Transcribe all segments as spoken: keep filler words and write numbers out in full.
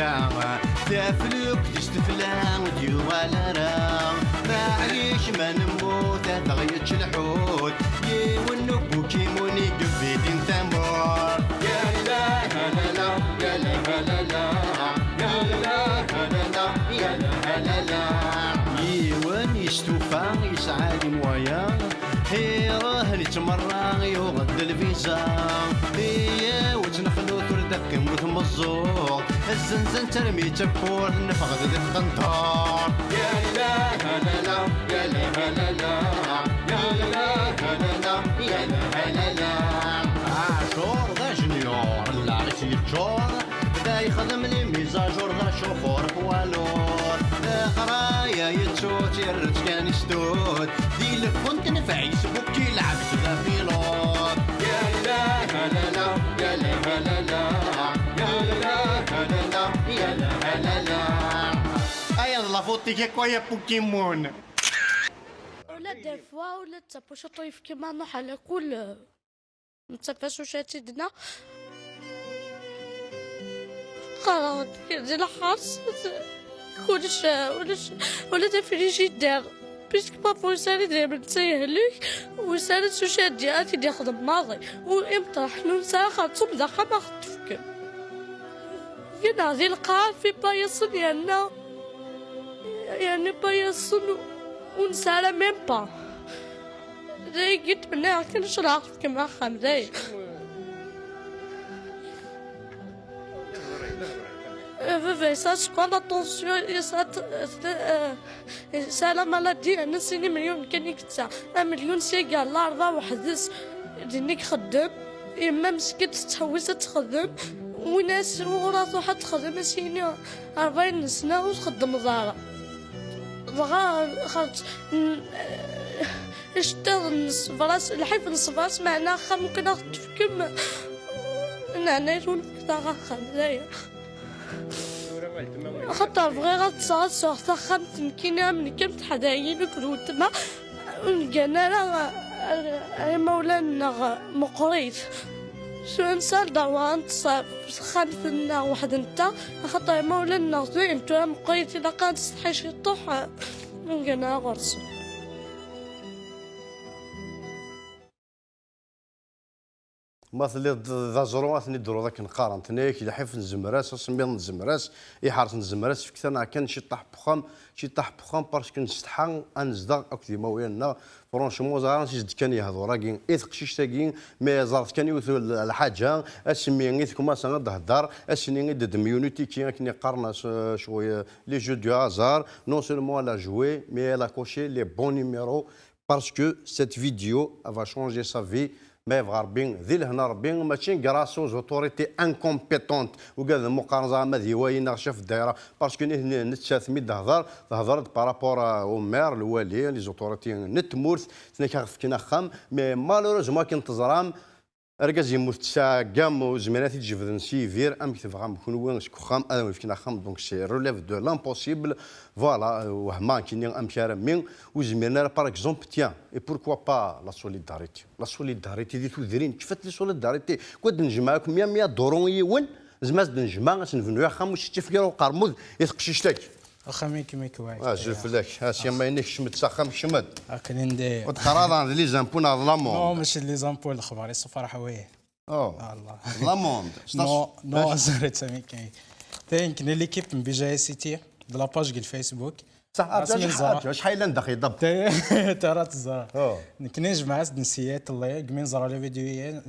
Taflukt-is tefla ur d-yuɣal ara. Maɛlic ma nemmut ad aɣ-yečč lḥut. Yiwen n ubukimun i yebidin tamurt. Ya la la la la, ya la la la la, ya la la la la, ya la la la la. Yiwen yestufa yesɛa les moyens. Iruḥ nettmerra yuɣ-d lviza. Iyaw ttnexlut ur d-qqim ur tmeẓẓuɣ. Azzenzen termi d tawwurt neffeɣ-d di tqenṭert. Ya la la la, ya la la la, ya la la la la, ya la la la. Aɛcur d ajenyur, llaɣ-is yeččur. Bda yexdem les mises à jour d acuxur poids lourd. Leɣraya yettu-tt yerra-tt kan istut. Di lkunt n Facebook yelɛeb s la pilot. Ya la la la, ya la la la, ya la la la, ya la la la. Aya d la faute-ik akk, ay a Pokémon. Ula des fois, ula d tapuciṭ uyefki ma nruḥ ala kul. Netta fasucat i d-nna. Qqareɣ-d di lḥers, kullec, ulac, ula d afrijider. Puisque papa ur yesɛi idrimen netta yehlek, ur yesɛi ara d sucadi ad t-id-yexdem maḍi. U imṭeḥ n ur nesɛi xerṣum d axxam ad ɣ-t-tefkem. Gneɣ di lqaɛa fi payasen yerna, yerna payasen ur nesɛi ara même pas. Dayagi ttmenniɣ kan ccreɛ ɣef kem axxam dayen. Baba yesɛa sskeṛ, la tension, yesɛa t-, t-, eh, yesɛa la maladie, yerna sin imelyun kan i yetta. Amelyun syagi ɣer Laṛebɛa weḥd-s, din i ixeddem. Yemma meskint tettḥewwis ad texdem. Win-as wuɣur ara truḥ ad texdem, ad s-yini ṛebɛin n sna ur txeddmeḍ ara. Dɣa xerǧ, n-, iceṭṭiḍen n ṣṣber-as, lḥif n ṣṣber-as, meɛna axxam mumkin ad ɣ-t-tefkem, neɛna-wen fket-aɣ axxam, d aya. Axaṭer bɣiɣ ad ṭṭseɣ ad sɛuɣ taxxamt nekkini am nekk am teḥdayin akked weltma, ur neggan ara, ara imawlan-nneɣ meqqrit. Tura nesɛa ldeɛwa ad neṭṭes ɣef texxamt-nneɣ weḥd-nteɣ, axaṭer imawlan-nneɣ d wayen tura meqqrit, ilaq ad nsetḥi ciṭuḥ, ur neggan ara ɣur-sen. Ma telliḍ d aẓru, ad ten-id-truḍ akken qqaren. Tenna-yak lḥif n Zemras, asemmiḍ n Zemras, iḥers n Zemras, fket-aneɣ kan ciṭṭaḥ n wexxam, ciṭṭaḥ n wexxam, parce que nsetḥa ad nezdeɣ akked imawlan-nneɣ. Franchement, ẓer ansi s-d-kan yehdur-agi i teqcict-agi, mi ẓret kan yiwet l-, lḥaǧa, asmi i tkumaṣa ad d-thedder, ass-nni i d-teddem yiwen utiki akken i qqaren, euh, cwi, les jeux du hasard. Non seulement elle a joué, mais elle a coché les bons numéros. Parce que cette vidéo, elle va changer sa vie. Ma yebɣa Rebbi, di lehna Rebbi, mačči grâce aux autorités incompétentes. Ugad muqqar ẓer ma d iwayi neɣ chef de daïra. Parce que nitni, nettat mi d-tehder, tehder-d par rapport à, au maire, lwali, les autorités n tmurt, tnak ad ɣ-fken axxam. Mais malheureusement, akken teẓram, argaz yemmut tesɛa gam ur zmiren ad t-id-jebden s yibir, amek tebɣam kenwi seg uxxam ad awen-fken axxam? Donc c'est relève de l'impossible. Voilà, euh, wehma kini amek ara mmi ur zmiren ara, par exemple, tiens, et pourquoi pas la solidarité? La solidarité di tudrin, kfat la solidarité. Quoi d-nejmeɛ akk mia, mia duru i yiwen, zma ad d-nejmeɛ, ad s-nebnu axxam, ur s-ittifek ara uqermud i teqcict-agi. Axxam-ik mi k-waɛi. Azul fell-ak. A Sya, ma yenna kecmet s axxam, kecmet. Akken i ndi. Ur d-qqar ara d les impôts neɣ d l'amende. Non, mačči d les impôts, lexbar, isefreḥ win. Oh. Allah. L'amende. Non, non, azret américain. Thank you, l'équipe n B J I C T, de la page deg Facebook. Saḥ, acḥal llan daxel iḍab. Tara teẓra. Oh. Nekni jemɛet-d n Seattle, deg mi neẓra la vidéo-yi,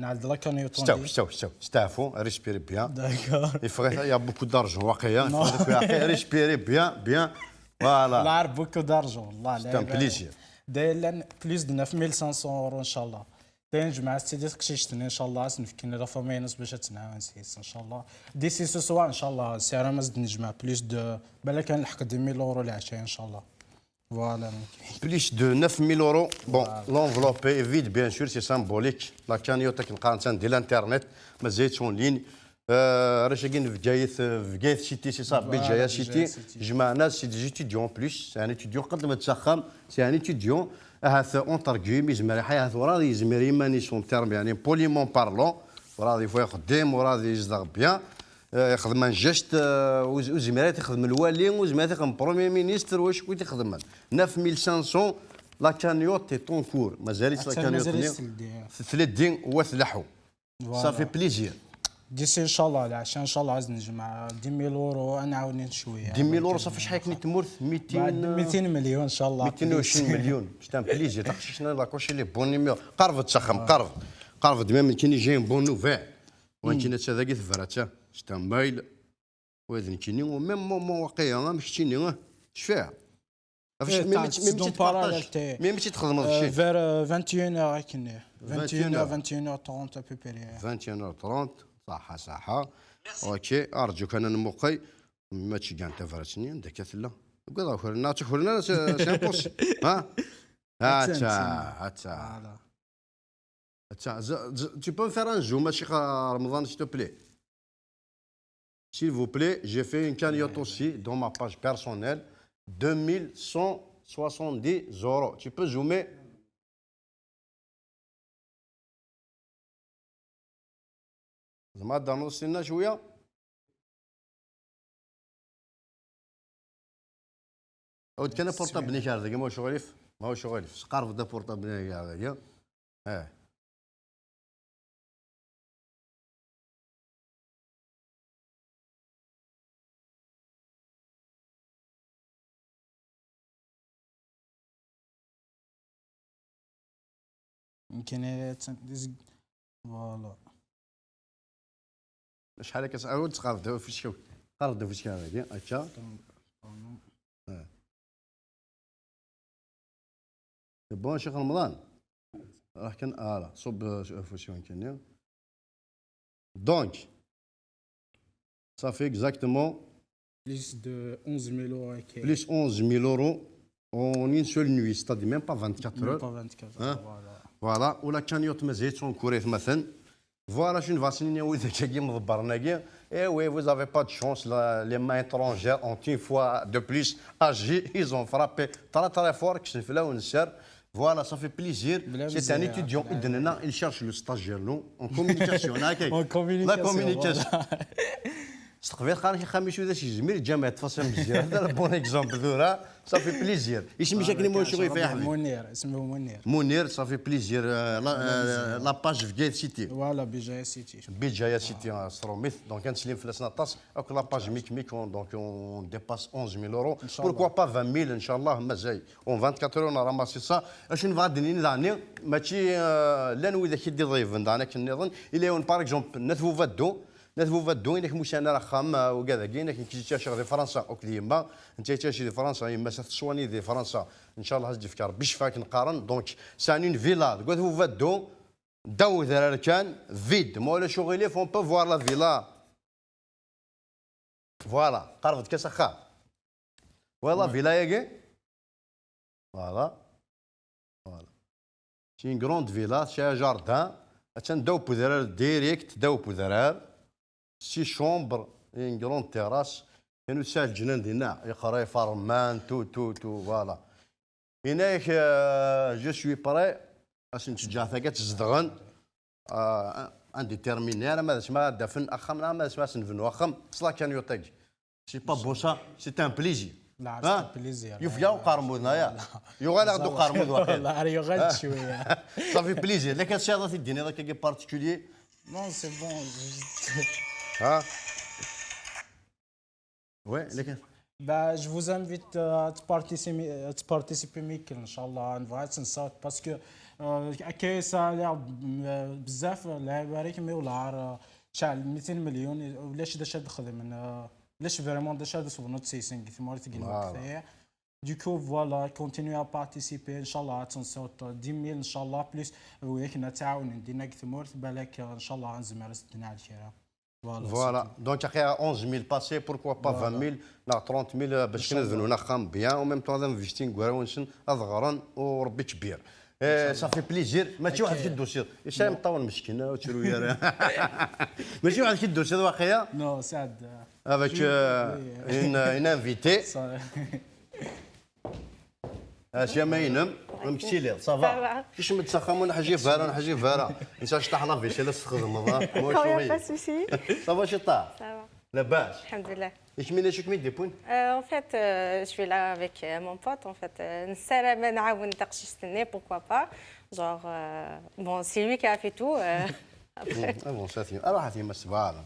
nɛeld la cagnotte. Staw, staw, staw, stafu, respirez bien. D'accord. Il faudrait, il y a beaucoup d'argent, waqila. Non. Il faudrait que, respirez bien, bien. Voilà. La beaucoup d'argent, والله. C'est un plaisir. Dayen llan plus de neuf mille cinq cents euros, inchallah. Dayen jemɛet-tt-id i teqcict-nni, inchallah, ad s-nefk la famille-ines bac ad tt-nɛawen s-yes, inchallah. D'ici ce soir, inchallah, ssarameɣ ad s-d-nejmeɛ plus de, balak ad nelḥeq dix mille euros leɛca, inchallah. Voilà. Plus de neuf mille euros. Bon, voilà. L'enveloppe est vide, bien sûr, c'est symbolique. La cagnotte akken qqaren-tt di l'internet, mazal-itt en ligne. Euh, arrac-agi n Bgayet, euh, Bgayet City, c'est ça, voilà, Bgayet City. Bgayet City. Jemɛen-as, c'est des étudiants en plus. C'est un étudiant, qeddem-d s axxam, c'est un étudiant. Ahat, entre guillemets, yezmer, ahat, werɛad yezmer iman-is en terme, yani, poliment parlant. Werɛad yebɣa ixeddim, werɛad yezdeɣ bien. Eh, ixdem un geste, eh, ur, ur zmir ara t-ixdem lwali, ur zmir ara t-ixdem premier ministre, wacu i t-ixdem? Neuf mille cinq cents, la cagnotte est en cours. Mazal-itt la cagnotte-nni. Tleddi wa tleḥḥu. Ça fait plaisir. D'ici, inchallah, lɛecṛa, inchallah, ad nejmeɛ dix mille euros, ad nɛawen cwiya. Dix mille euros, ça fait شحال كني تمورث؟ ميتين، ميتين مليون، inchallah. ميتين وعشرين مليون. C'est un plaisir. تقشيشنا la coche les bons numéros. قربت تسخم، قرب. قربت même كني j'ai une bonne nouvelle. وانت نتا ذاك تبرات. C'est un mail. وهذا نكيني au même moment واقيلا، ما مشتيني، اه. شفيها؟ عرفت؟ إيه، ميم تاع تي، ميم تي تدوم باراليل تبارطاج. تاعي. ميم تي تخدم هذا آه، الشيء. فير، آه، vingt et une heures هكني. Vingt et une heures. Vingt et une heures, vingt et une heures trente à peu près. Vingt et une heures trente. صح، صح. اوكي، ارجوك انا نموقي. ما تشجع انت فرسني عندك ثلا. قضا خورنا، تخورنا، c'est impossible. ها؟ هاتا، هاتا. Voilà. Tiens, tu peux me faire un zoom, Cheikh Ramadan, s'il te plaît. S'il vous plaît, j'ai fait une cagnotte aussi dans ma page personnelle, deux mille cent soixante-dix euros. Tu peux zoomer? زعما هاد النص سنة شوية. عاود كان portable نيك هذاك، ما هو شغل يف-، ما هو شغل يف-، سقارف دا portable نيك هذاك. اه. يمكن هي تن-، ديز-، voilà. شحال هكا س-، عاود تقارب دابا في الشكل. قارب دابا في الشكل هذاك، هكا. اه. C'est bon, شيخ رمضان؟ راه كان، آه، لا، صب، آه، فوسيون كاين. Donc, ça fait exactement plus de onze mille euros هكا. Plus onze mille euros en une seule nuit, c'est-à-dire même pas vingt-quatre heures. Même pas vingt-quatre heures, voilà. Voilà, ولا كان يوت مازال تونكوريت مثلا. Voilà شنو بغيت نقول لك، كي مضبرنا كي. Eh oui, vous avez pas de chance, la, les mains étrangères ont une fois de plus agi, ils ont frappé très très fort, كشف لها ونسر. Voilà, ça fait plaisir. C'est un étudiant, il cherche le stage, non, en communication. En communication, la communication. استقبل خانك خميس وذا شي زميل جامعة فاصل مزيان. هذا le bon exemple ذورا. Ça fait plaisir. اسمك شكلي مو شغل في أحمد. منير، اسمه منير. منير، ça fait plaisir. آه، لا، آه، la page في Bidjaya City. Voilà, Bidjaya City. Bidjaya City، آه، سروميث. Donc، كنسلم في الأسنان طاس. أك la page ميك ميك، on، donc on dépasse onze mille euros. إن شاء الله. Pourquoi pas vingt mille، إن شاء الله، مازال. En vingt-quatre heures، on a ramassé ça. أشن فغادي نين داني؟ ماشي، آه، لان وإذا كي دي ضيف دانك النظام. إلى يوم، par exemple، نتفو فدو. Nat Buvaddu, inek musan ar axxam, ah, ugad-agi, inek nekk yettcaciɣ di Fransa akked yemma, netta yettcaci di Fransa, yemma-s ad tettwani di Fransa, ncallah ad s-d-yefk Rebbi ccfa akken qqaren. Donc, sɛan une villa deg At Buvaddu, ddaw udrar kan, vide, ma ulac uɣilif, on peut voir la villa. Voilà, qerreb-d kan s axxam. Voilà, villa-agi. Voilà. Voilà. C'est une grande villa, c'est un jardin. Attan ddaw n udrar, direct ddaw n udrar. Six chambres, une grande terrasse. Kan ur tesɛi leǧnan dinna, iqrif, ṛṛman, tout, tout, tout, voilà. Yenna-yak, euh, je suis prêt. Ad sen-teǧǧeɣ taga ad tt-zedɣen. Ah, indéterminé, alamma d asma ad d-afen axxam, alamma d asma ad sen-bnu axxam, s la cagnotte-agi. C'est pas beau ça, c'est un plaisir. Là, c'est un plaisir. Yufeg-aɣ uqermud, naya. Yuɣal-aɣ-d uqermud waqil. Là, yuɣal-d cwiya. Ça fait plaisir. Lakin tesɛiḍ ad t-id-tiniḍ akka particulier? Non, c'est bon. Juste... Ha? Ouais, lakin. Bah, je vous invite, euh, à participer, à participer, Michael, inchallah, on va être ensemble parce que, euh, كايسة لعب، آه، بزاف، لعب عليك، mais ولا عار، آه، شحال ميتين مليون، ولاش داش هاد الخدمة، آه، ولاش vraiment داش هاد الصبنة تسيسن، كيف ما قلت لك. Voilà. Du coup, voilà, continuez à participer, inchallah, à dix mille, inchallah, plus, وياك نتعاون ندينا كثمورت، بالك، آه، inchallah، نزمر سدنا على الخير. Voilà, donc aql-aɣ onze mille passés, pourquoi pas vingt mille neɣ trente mille, euh, باش كنبنوا axxam bien, en même temps ad investir deg warraw-nsen ad ɣren, u Rebbi kbir. Eh, ça fait plaisir. Mačči weḥd-k i d-tusiḍ. Yesɛa imeṭṭawen meskin, ur ttru ara. Mačči weḥd-k i d-tusiḍ waqila? Non, Saɛd. Avec, euh, une, une invitée. Asya ma inem, amek tiliḍ? Ça va? Ça va. Kecmet s axxam, ur neḥjib ara, ur neḥjib ara. Netta cṭaḥ la vaisselle ad s-txedmeḍ, ha? Quand il y a pas de souci. Ça va, cṭaḥ? Ça va. Labas. Alhamdulillah. Isem-nnes acu kem-id-yewwin? Euh, en fait, euh, je suis là avec euh, mon pote. En fait, euh, nessaram ad nɛawen taqcict-nni, pourquoi pas. Genre, euh, bon, c'est lui qui a fait tout. Euh, Ah bon, ça c'est. Alors, c'est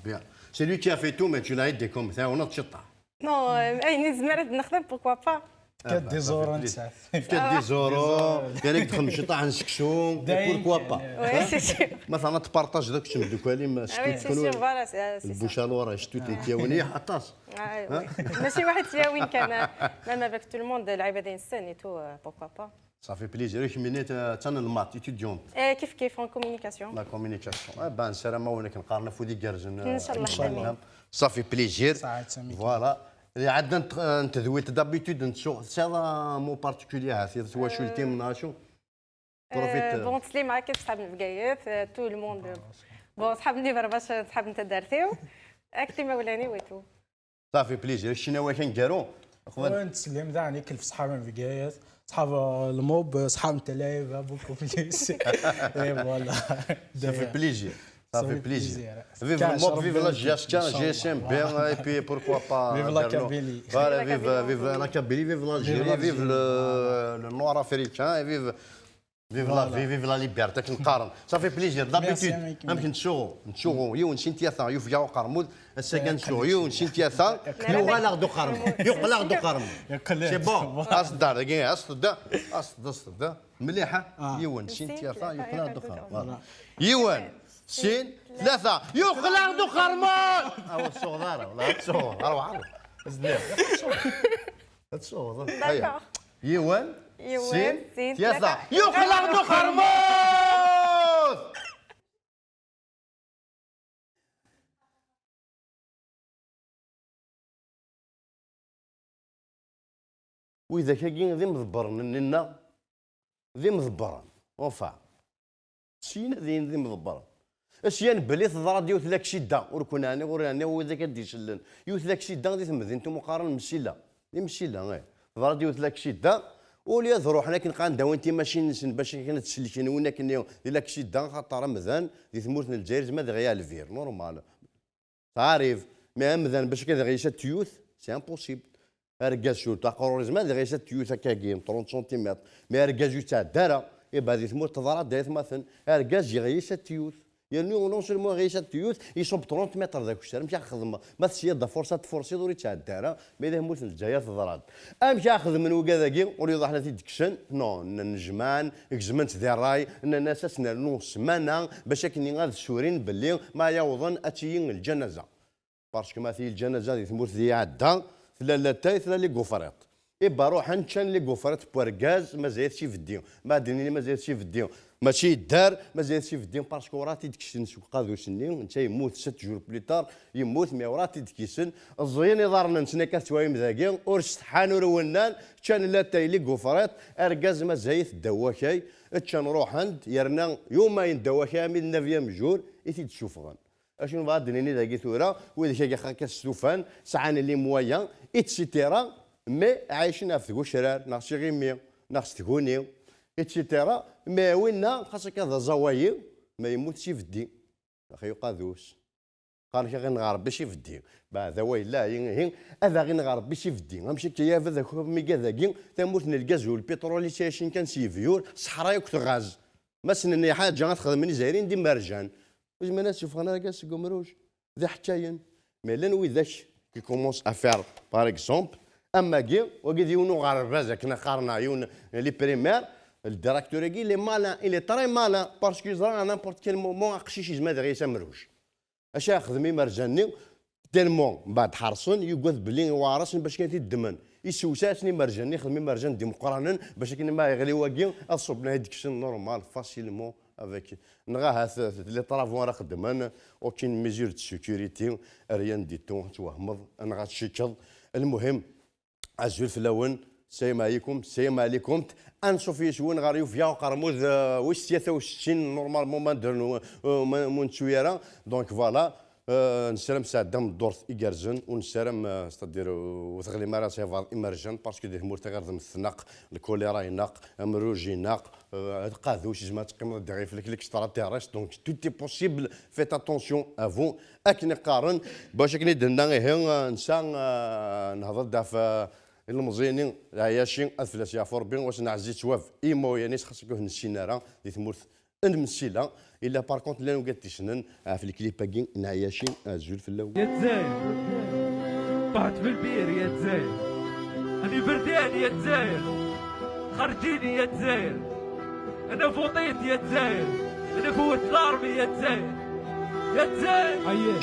bien. C'est lui qui a fait tout, mais tu l'as aidé comme ça, on a tchita. Non, euh, ayen nezmer ad nexdem, pourquoi pas. Fka-d des euros nettat. Fka-d des euros, yerna ad txedmem ciṭṭaḥ n seksu, et pourquoi pas. Oui, c'est sûr. مثلا تبارطاج ذاك الشيء دوك لي ما Ah oui, c'est sûr, voilà, c'est c'est ça. البوشة الورا شتو تنتياوني حطاس. Ah, oui. ماشي واحد تياوين كان. Même avec tout le monde, العباد ينسان et tout, euh, pourquoi pas. Ça fait plaisir. كمينيت تان المات étudiante. Eh, كيف كيف en communication. La communication. Eh ben, نسرم وين كنقارن في ودي جرزن. إن شاء الله. إن شاء الله. Ça fait plaisir. ساعات سميتو. Voilà. اللي عندنا نت- نتذوي d'habitude نتسو سي مو particulier هاتي تواشولتي من ناشو. Euh, bon, تسليم على كيف صحاب بقايث, euh, tout le monde. Bon, صحاب نيفر باش صحاب نتا دارتيو. اكتي ما ولاني ويتو. Ça fait plaisir. الشناوي كان جارو. وين تسلم ذا عليك في صحاب بقايث، صحاب الموب، صحاب نتا لايف، ابو كوبليس. اي voilà. Ça fait plaisir. Ça fait plaisir. Vive كاع le MOP, vive la شربنا G S K, إن شاء الله. G S M B, et puis pourquoi pas. Vive la Kabylie. Voilà, vive, vive la Kabylie, vive l'Algérie, vive le, le Nord africain, et vive, vive la vie, vive la liberté, كنقارن. Ça fait plaisir, d'habitude. Merci, أمك نتشوغو، نتشوغو، يو نسين تياثا، يو فيا وقرمود، السكن شو، يو نسين تياثا، يو غلاغ دو قرمود، يو غلاغ دو قرمود. C'est bon. أصدر، دقيقة، أصدر، أصدر، أصدر. مليحة. يو نسين تياثا، يو غلاغ دو قرمود. Voilà. يو نسين ثلاثة، يو غلاغ دو قرمود. أو الصغار، ولا الصغار، أروح، أروح. زدني. هاد الصغار. هيا. يوان، يوان، سين، سين، ثلاثة. ثلاثة. يوخ الأرض خرموط! وإذا كاين ذي مضبرن لنا، ذي مضبرن. Enfin. Syin ad d-yini d imḍebbren. Asyan belli teḍra-d yiwet laksida, ur ken-ɛniɣ ur ɛniɣ widak ad d-icellen. Yiwet laksida di temdint umuqaren Msila. Di Msila, eh. Teḍra-d yiwet laksida, uli ad ruḥen akken qan dawin timacin-nsen bac akken ad selken win akken di laksida, xaṭer amdan di tmurt n Lezzayer zma d ɣi Ɛelbir, normal. Tɛarif, mais amdan bac ad ɣis at tyut, c'est impossible. Argaz surtout aqrur-is ma ad ɣis at tyut akkagi, trente centimètres. Mais argaz ur yettɛedda ara, iba di tmurt teḍra-d aytmaten. Argaz yeɣyis at tyut. Yernu non seulement yeɣyis at tyut, iṣubb trente mètres d akessar. Amek ara xedmeḍ? Ma tesyiḍ d afurṣa tfurṣiḍ ur yettɛedda ara, mais di tmurt n Lezzayer teḍra-d. Amek ara xedmen wigad-agi? Ur iḍaḥ la t-id-kksen? Non, n-, nejman, gezmen-tt di ṛṛay, nnan-as ad s-nernu ssmana bac akken ad surin belli ma yawḍen ad tili lǧanaza. Parce que ma tili lǧanaza di tmurt di iɛedda, tella latay, tella ligufriṭ. Iba ruḥen ččan ligufriṭ n wergaz, mazal-it s ibeddi. Ma ad d-nini mazal-it s ibeddi, mačči yedder, mazal-it s ibeddi, parce que ur t-id-kksen seg uqadus-nni, netta yemmut sept jours plus tard, yemmut, mais ur t-id-kkisen. Ẓẓiyen iḍarren-nsen akka tettwayim dagi, ur setḥan, ur wennan, ččan latay ligufriṭ, argaz mazal-it ddaw wakay, ččan ruḥen-d, yerna yumayen ddaw wakay, armi d neuvième jour i t-id-ssuffɣen. Acu nebɣa ad d-nini dagi tura, widak akka xaqa stufan, sɛan les moyens, et cetera, mais ɛaycen ɣef tgucrar, neɣ s iɣimi, neɣ s tguni, et cetera, mais winna, xas akka d aẓawayi, ma yemmut s ibeddi, axi uqadus. Qqaren-ak aɣ-ineɣ Rebbi s ibeddi. Beɛda wa yella, ihi, ad aɣ-ineɣ Rebbi s ibeddi. Amek akka ya baba, d acu migad-agi, tamurt n lgaz u lpiṭrul i ttɛicin kan s yebyur, ṣṣeḥra yakk tɣaz. Ma ssnen i ḥaǧa ad xedmen Izzayriyen d imerjan. Ur zmiren ad ssufɣen ara kan seg umruj. D iḥekkayen. Mais llan widak qui commencent à faire, par exemple, am wagi, wagi d yiwen uɣerbaz akken qqaren, yiwen les primaires, le directeur-agi, il est malin, il est très malin, parce que yeẓra à n'importe quel moment aqcic yezmer ad iɣyis amruj. Acu ara xedmen imerjan-nni? Tellement mbeɛd ḥerṣen, yugad belli iweɛṛ-asen bac kan t-id-ddmen. Isewsa-asen imerjan-nni, ixdem imerjan d imeqqranen, bac akken ma yeɣli wagi, ad ṣubben ad d-kksen normal, facilement, avec, neɣ ahat, les travaux ara xeddmen, aucune mesure de sécurité, rien du tout, twehmeḍ, neɣ ad tcikkeḍ. Lmuhim, azul fell-awen, salam ɛlikum, salam ɛlikum. Anṣuf yes-wen ɣer yufya uqermud, euh, wis tlata u settin, normalement, ma ddren, euh, ma, ma nettu ara. Donc voilà, Euh, nessaram sɛedda meddurt igerrzen, u nessaram, euh, c'est-à-dire, euh, ur teɣlim ara s iɛbaḍ imerjan, parce que di tmurt-a ɣer d-metneq, lkulira ineq, amruj ineq, euh, ad qaduc, izmer ad teqqimeḍ ad d-iɣif lek l'extraterrestre, donc tout est possible, faites attention à vous. Akken i qqaren, bac akken i d-nenna ihi, euh, nsa, euh, nehḍer-d ɣef, euh, ilemẓiyen-nni, lɛyaci, ad fell-as yeɛfu Rebbi, wass n ɛezzi ttwab, imoyen-is xas akk ur nessin ara di tmurt n Msila. Illa par contre llan wigad t-issnen ɣef lklip-agi n Ɛyaci, azul fell-awen. يا دزاير، طحت في البير يا دزاير، أنا بردان يا دزاير، خرجيني يا دزاير، أنا فوطيت يا دزاير، أنا فوت الأرمي يا دزاير، يا دزاير. أيه،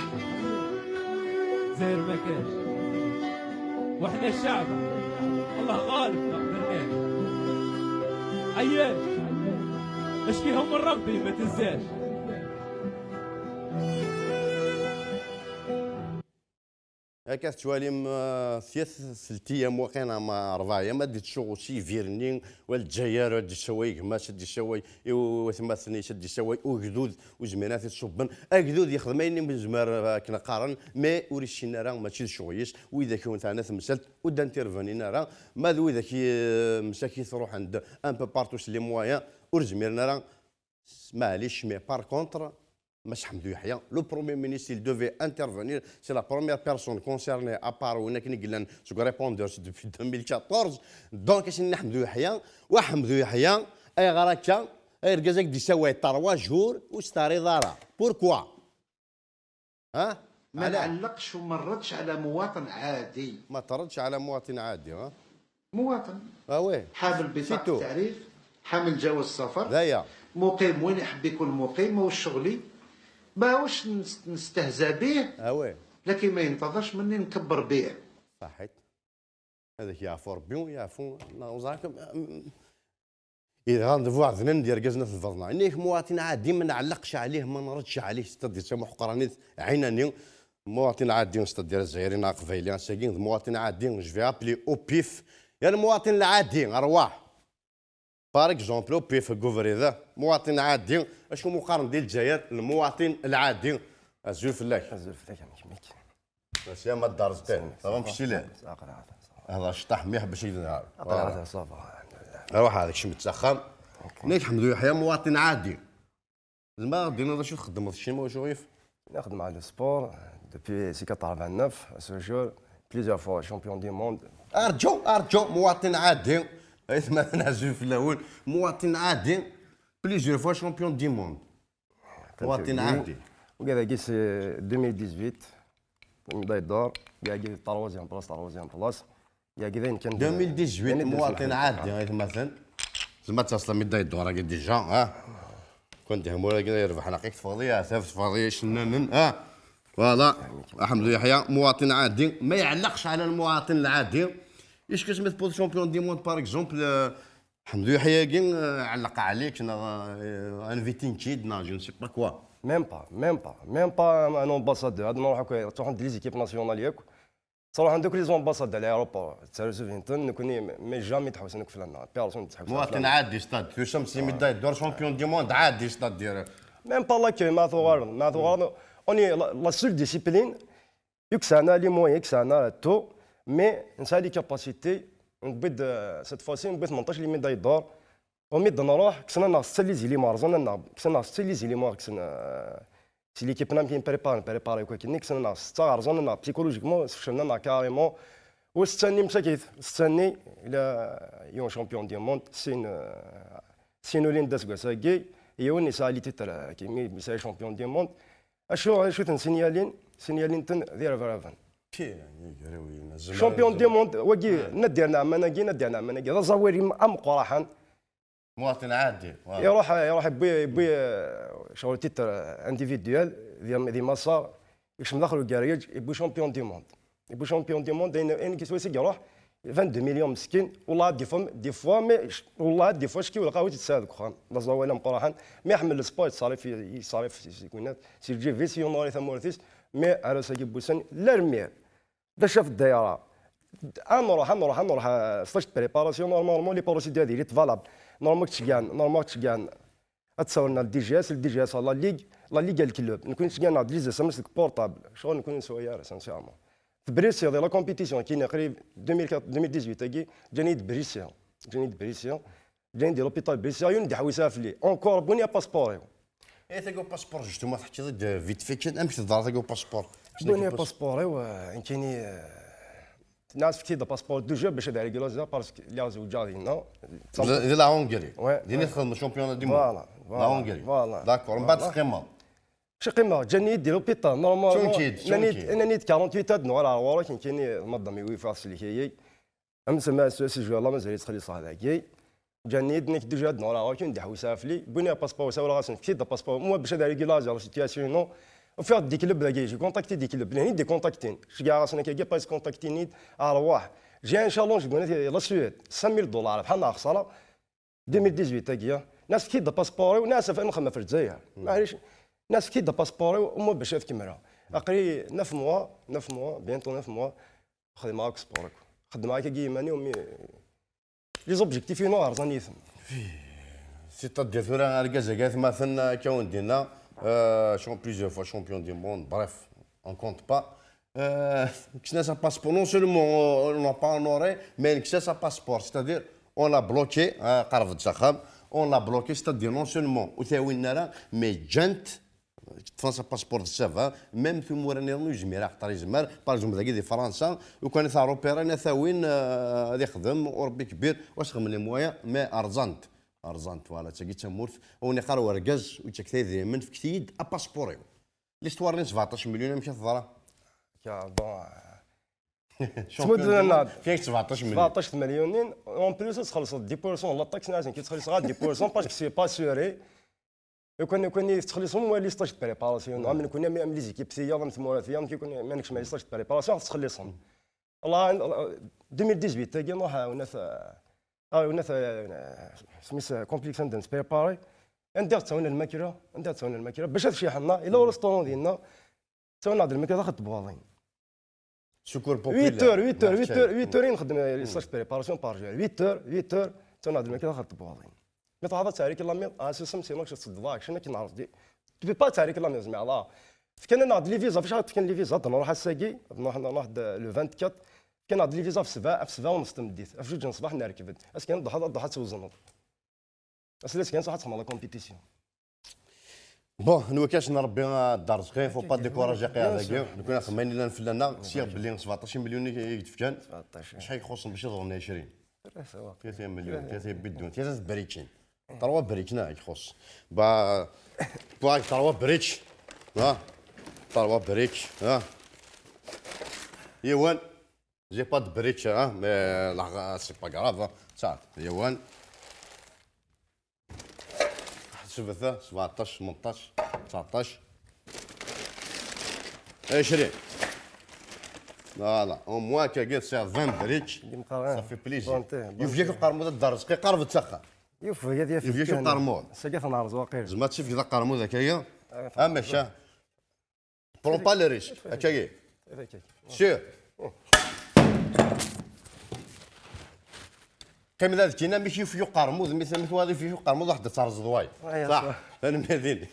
دزاير ما كانش. واحنا الشعب، الله غالب، ما قدرناش. عياش، اشكيهم من ربي، ما تنساش. Akka tettwalim, euh, ثلاث أيام واقيلا، ma rebɛa أيام, ad d-tsuɣ usivirni, wa Lezzayer, ad d-tessaway gma-s, ad d-tessaway i watmaten-is, ad d-tessaway ugdud, ur zmiren ad t-id-ṣubben. Agdud yexdem ayen i yezmer, euh, akken qqaren, mais ur issin ara, mačči d ccɣel-is. Widak i wen-teɛna temsalt, ur d-intervenin ara. Ma d widak i, euh, msakit ruḥen-d un peu partout s les moyens, ur zmiren ara. Maɛlic, mais par contre, Mass Ḥemdu Yeḥya, le Premier ministre, il devait intervenir, c'est la première personne concernée, à part win akken i yellan seg répondeurs depuis deux mille quatorze. Donc, ass-nni Ḥemdu Yeḥya, wa Ḥemdu Yeḥya, ayɣer akka? Ay argaz, ad k-d-yessaway trois jours, ur s-terriḍ ara. Pourquoi? ها؟ ما نعلقش وما نردش على مواطن عادي. ما تردش على مواطن عادي، ها؟ مواطن. اه وي. حامل بطاقة تعريف، حامل جواز سفر. لا يا. مقيم وين يحب يكون مقيم، ماهوش شغلي. ماهوش نست-، نستهزأ به. اه وي. لكن ما ينتظرش مني نكبر به. صحيت. هذاك يعفو ربي ويعفو، الله يرزقكم. إذا غندفو عندنا ندير كازنا في الفضنا. إنك مواطن عادي، ما نعلقش عليه، ما نردش عليه، c'est-à-dire سامح قرانيت عيناني. مواطن عادي، c'est-à-dire الجزائري، أنا قبايلي، ساكن مواطن عادي، je vais appeler au pif. يا المواطن العادي، أرواح. Par exemple، au pif، قوفري ذا، مواطن عادي، أشكون مقارن ديال الجزائر، المواطن العادي. أزول فلاك. أزول فلاك، عمك ميك. بس يا ما الدار زتين. سلام، صافا. كشتي ليه؟ أقرا هذا، صافا. هذا شطح مليح باش يدير. أقرا هذا، صافا، الحمد لله. روح هذاك شمت سخام. أوكي. نيك حمد يحيى مواطن عادي. زعما دينا هذا شو تخدم في الشيما وشو غيف؟ نخدم على السبور depuis c'est quatre-vingt-neuf، سوجور، plusieurs fois champion du monde. أرجو، أرجو، مواطن عادي. إيه، ما نعزو في الأول. مواطن عادي، plusieurs fois champion du monde. مواطن عادي. وكذا كيس deux mille dix-huit، médaille d'or، كاع كي troisième place، troisième place. كاع كي ذاين كان deux mille dix-huit، يعني مواطن عادي، غير مثلا. زعما تصل médaille d'or هاكي déjà، ها. كنت هم ولا كذا يربح، انا قيت فاضي، عساف فاضي، شنانن، ها. Voilà. حمدو يحيى مواطن عادي، ما يعلقش على المواطن العادي. Est-ce que tu mets pour champion du monde, par exemple, euh, حمدو يحيى كي، آه، علق عليك، نا، آه، انفيتينكيد، نا، je ne sais pas quoi. Même pas, même pas, même pas un ambassadeur. هاد نروح هكا، تروح عند les équipes nationales ياك. تروح عند دوك les ambassadeurs، l'aéroport، تسالو سوفينتن، نكوني م-، mais jamais تحوس نك فلان، personne تحوس مواطن عادي، stade، tu sais, c'est médaille d'or, champion du monde، عادي، c'est-à-dire. Même pas l'accueil، ما ثوغر، ما ثوغر. On est la, la seule discipline يكسانا les moyens، يكسانا tout، mais نسعى les capacités. نبيد، آه، cette fois-ci نبيد ثمنطاش les médailles d'or. وميد نروح كسنا ناس ستة les éléments، رزنا نا كسنا ناس ستة les éléments، كسنا، آه، c'est l'équipe نام كي نبريبار، نبريبار كوا كني كسنا ناس ستة، رزنا نا psychologiquement، فشلنا نا carrément. وستاني مساكيت، ستاني إلى يوم champion du monde، سين، آه، سينو لين داس كواساكي، يوني سالي تيتر، آه، كيمي بيساي champion du monde. اشو، اشو تنسينيالين؟ سينيالين تن ذي ريفرافن. كي يعني يقراوي، زعما champion du monde، واقي ندير نعم انا كي ندير نعم انا كي. هذا زويري ام قراحان. مواطن عادي، واضح. يروح، يروح يبي، يبي، آه، شغل تيتر individuel، ذي، ذي مصر، يكشم داخل الكاريج، يبي champion du monde. يبي champion du monde، يعني، يعني كي سويسي يروح vingt-deux millions مسكين، والله des fois، des fois، mais ش-، والله des fois شكي ولا قهوة تتساعد كخان. لا زوال ام قراحان، mais يحمل السبور، يتصرف، يتصرف في سيكونات، سي الجي في سي يونوري ثمورتيس، mais على ساكي بوسن، لا رمير. دا شاف الدايرة. انروح، انروح، انروح، آه، stage de préparation، normalement les procédures هذه اللي valable. Normalement تشكان، normalement تشكان. Ad tsawlem ɣer D G S, le D G S ɣer la ligue, la ligue ɣer le club. Nekkni ttganaɣ-d les S M S deg portable. Ccɣel nekkni neswa ara, sincèrement. Tbrisiḍ di la compétition, kini qrib deux mille quatre, deux mille dix-huit agi, ǧǧan-iyi-d Brissi. Ǧǧan-iyi-d Brissi. Ǧǧan-iyi-d di l'hôpital Brissi, yiwen d-iḥewwes ɣef li. Encore, wwin-iyi apaspuṛ-iw. Eh, tagi upaspuṛ, justement, teḥkiḍ-d vite fait kan, amek teḍra tagi upaspuṛ? Wwin-iyi apaspuṛ-iw, eh, nekkini, eh, nniɣ-as efk-iyi-d apaspuṛ du jeu bac ad régulariser parce que lliɣ zewǧeɣ dinna. Di la Hongrie. Ouais, Dinna ouais. Txedmeḍ championnat du monde. Voilà, La voilà, Hongrie. Voilà. D'accord, mbeɛd Voilà. Teqqimeḍ. Cci qqimeɣ, ǧǧan-iyi-d di l'hôpital, normalement. Ttun-k-id, ttun-k-id. Nnan-iyi-d, nnan-iyi-d quarante-huit heures ad nuɣal ɣer ɣur-k, nekkini madam-iw yif-aɣ s lkayay. Am sema s s jeu la mazal yettxelliṣ ɣer dagi. Ǧǧan-iyi-d, nekk déjà ad nuɣal ɣur-k, ur d-iḥewwes ɣef li. Wwin-iyi apaspuṛ, sawleɣ-asen, efk-iyi-d apaspuṛ. Moi, bac ad régulariser la situation-inu. Ufiɣ-d des clubs dagi, j'ai contacté des clubs. Lehni d-contactin. Ceggɛeɣ-asen akka, pas contactin-id, arwaḥ. J'ai un challenge, la Suède, cinq mille dollars, bḥal neɣ xsara. deux mille dix-huit agi, nniɣ-as efk-iyi-d apaspuṛ-iw, nniɣ-as ad nxemmem ɣef Lezzayer. Maɛlic, nniɣ-as efk-iyi-d apaspuṛ-iw, moi bac ad kemmleɣ. Aql-i neuf mois, neuf mois, bientôt neuf mois, xedmeɣ akk sport akk. Xedmeɣ akkagi iman-iw, mi les objectifs-inu rẓan-iten. C'est-à-dire tura argaz-agi atmaten akka wen-d-inna, euh, champ-, plusieurs fois champion du monde, bref, on compte pas. Euh, kksen-as apaspuṛ, non seulement on n'a pas honoré, mais kksen-as apaspuṛ, c'est-à-dire on l'a bloqué, euh, qerreb-d s axxam, on l'a bloqué, c'est-à-dire non seulement ur t-awin ara, mais ǧǧan-t, ṭṭfen-as apaspuṛ d ssaba, même timura nniḍen ur yezmir axaṭer yezmer, par exemple dagi di Fransa, lukan i t-rupérin ad t-awin, euh, ad ixdem, u Rebbi kbir, u ad s-xedmen les moyens, mais rẓan-t. Rẓan-t, voilà, d tagi d tamurt, a wen-iqqar urgaz, ur ttket ay idrimen, fket-iyi-d apaspuṛ-iw. L'histoire-nni n sebɛeṭṭac million amek i teḍra? Ka, bon, Champion du monde, Ttmudden-aneɣ-d. Fek-ak sebɛeṭṭac million. Sebɛeṭṭac million, en plus ad txellṣeḍ dix pour cent n la taxe, nniɣ-asen, ki ttxelliṣeɣ dix pour cent parce que c'est pas sûr. Lukan, lukan i tettxelliṣem, wali stage de préparation. Am nekkni, am, am les équipes tiyaḍ, am tmura tiyaḍ, nekkni, ma nekcem les stage de préparation, ad tettxelliṣem. Voilà, deux mille dix-huit agi, nruḥ, ɛawnat, ɛawnat, smis, complexe anda nettprépari. Anda ɣ-ttawin lmakla, anda ɣ-ttawin lmakla, bac ad ciḥen, illa restaurant dinna, ttawin-aɣ-d lmakla daxel tebwaḍin. Secours populaire. huit heures, huit heures, huit heures, huit heures i nxeddem les stages de préparation par jour. huit heures, huit heures, ttawin-aɣ-d lmakla daxel tebwaḍin. Mi tɛawed ad tɛerri la merde, ah, c'est ça, sinon, je te dis, action, akken nɛreḍ. Tu peux pas tɛerri la merde, mais là. Fkan-aneɣ-d les visas, ɣef acḥal fkan les visas, ad nruḥ ass-agi, ad nruḥ, nruḥ-d le vingt-quatre. Fkan-aɣ-d les visas ɣef ssebɛa, ɣef ssebɛa u nṣ tameddit, ɣef juǧ n ṣṣbeḥ nerkeb-d. Ass kan ad d-truḥeḍ, ad d-truḥeḍ ad twezneḍ. Ass-a kan ad txedmeḍ la compétition. Bon, nwiɣ-k ass n Rebbi a Dda Rezqi, faut pas décourager Bien aqqiɛed-agi. sûr. Nekkni ɣef ma nella nfell-aneɣ, sliɣ belli sebɛeṭṭac million i k-d-fkan. Sebɛeṭṭac. Acḥal i k-xuṣṣen bac ad ḍren ɛecrin? Tlata. Tlata million, tlata bidun, tlata tbrikin. Trois brikin i k-xuṣṣen. Bah, toi, trois briques. Ha? Trois briques, ha? Yiwen. J'ai pas de briques, hein, mais la, c'est pas grave, hein. Ça, yiwen. Ḥesbet, sebɛeṭṭac, tmenṭac, tseɛṭac, ɛecrin. Voilà, au moins, kagi, c'est vingt briques. Ça fait plaisir. Yufeg-ak uqermud a Dda Rezqi, qerreb-d s axxam. Yufeg-ak uqermud. Sagi ad t-nerẓ waqil. Tzemreḍ ad tefkeḍ aqermud akka-ya? Ah, maca. Prends pas le risque, akka-yi. Sûr. Qqim da deg-ina, mi k-yufeg uqermud, mi mi twaliḍ yufeg uqermud, ruḥ-d ad terẓeḍ wayeḍ. Ṣaḥ. Tanemmirt-inek.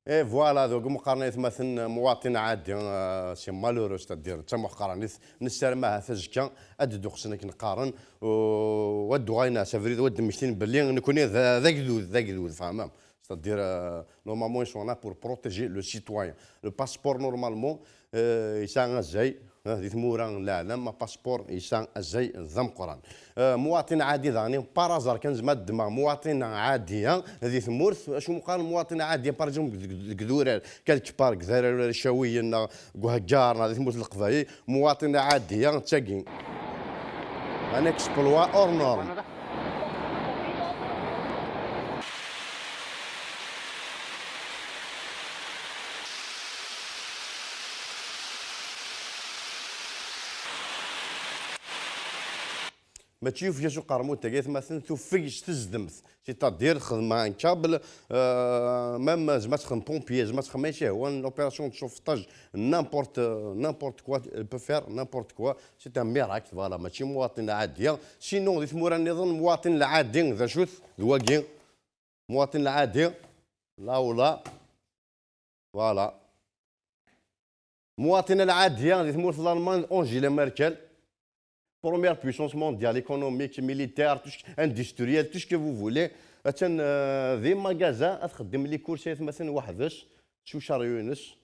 Et voilà, donc, meqqaren aytmaten, muwaṭin ɛadi, euh, c'est malheureux, c'est-à-dire, d tamuḥqranit, nessaram ahat azekka ad d-duqsen akken qqaren, u ad d-uɣalen s abrid, u ad d-mmektin belli nekni d, d agdud, d agdud, tfehmem? C'est-à-dire, euh, normalement, ils sont là pour protéger le citoyen. Le passeport, normalement, euh, yesɛa azal, euh, di tmura n leɛlam, apaspuṛ yesɛa azal d ameqqran. Euh, muwaṭin ɛadi daɣen, par hasard kan, zemreɣ ad ddmeɣ muwaṭin ɛadi, euh, di tmurt, acu meqqar muwaṭin ɛadi, par exemple, deg, deg, deg idurar, quelque part, deg Icawiyen, neɣ deg Uheggar, neɣ di tmurt n Leqbayel, muwaṭin ɛadi, euh, d tagi. Un exploit hors norme. Mačči yufeg-as uqermud-agi, atmaten, tufeg s tezdemt. C'est-à-dire, xedmeɣ un câble, euh, même, euh, zma txedm pompier, zma txedm ayen s-yehwan, une opération de sauvetage, n'importe, euh, n'importe quoi, elle peut faire n'importe quoi. C'est un miracle, voilà, mačči muwaṭin lɛadi. Sinon, di tmura nniḍen, muwaṭin lɛadi, d acu-t? D wagi. Muwaṭin lɛadi, là ou là. Voilà. Muwaṭin lɛadi di tmurt n Lalman, Angela Merkel, première puissance mondiale, économique, militaire, tout ce qui, industriel, tout ce que vous voulez. Attan, euh, di magasin, ad txeddem les courses, atmaten, weḥd-s, s uceryu-ines.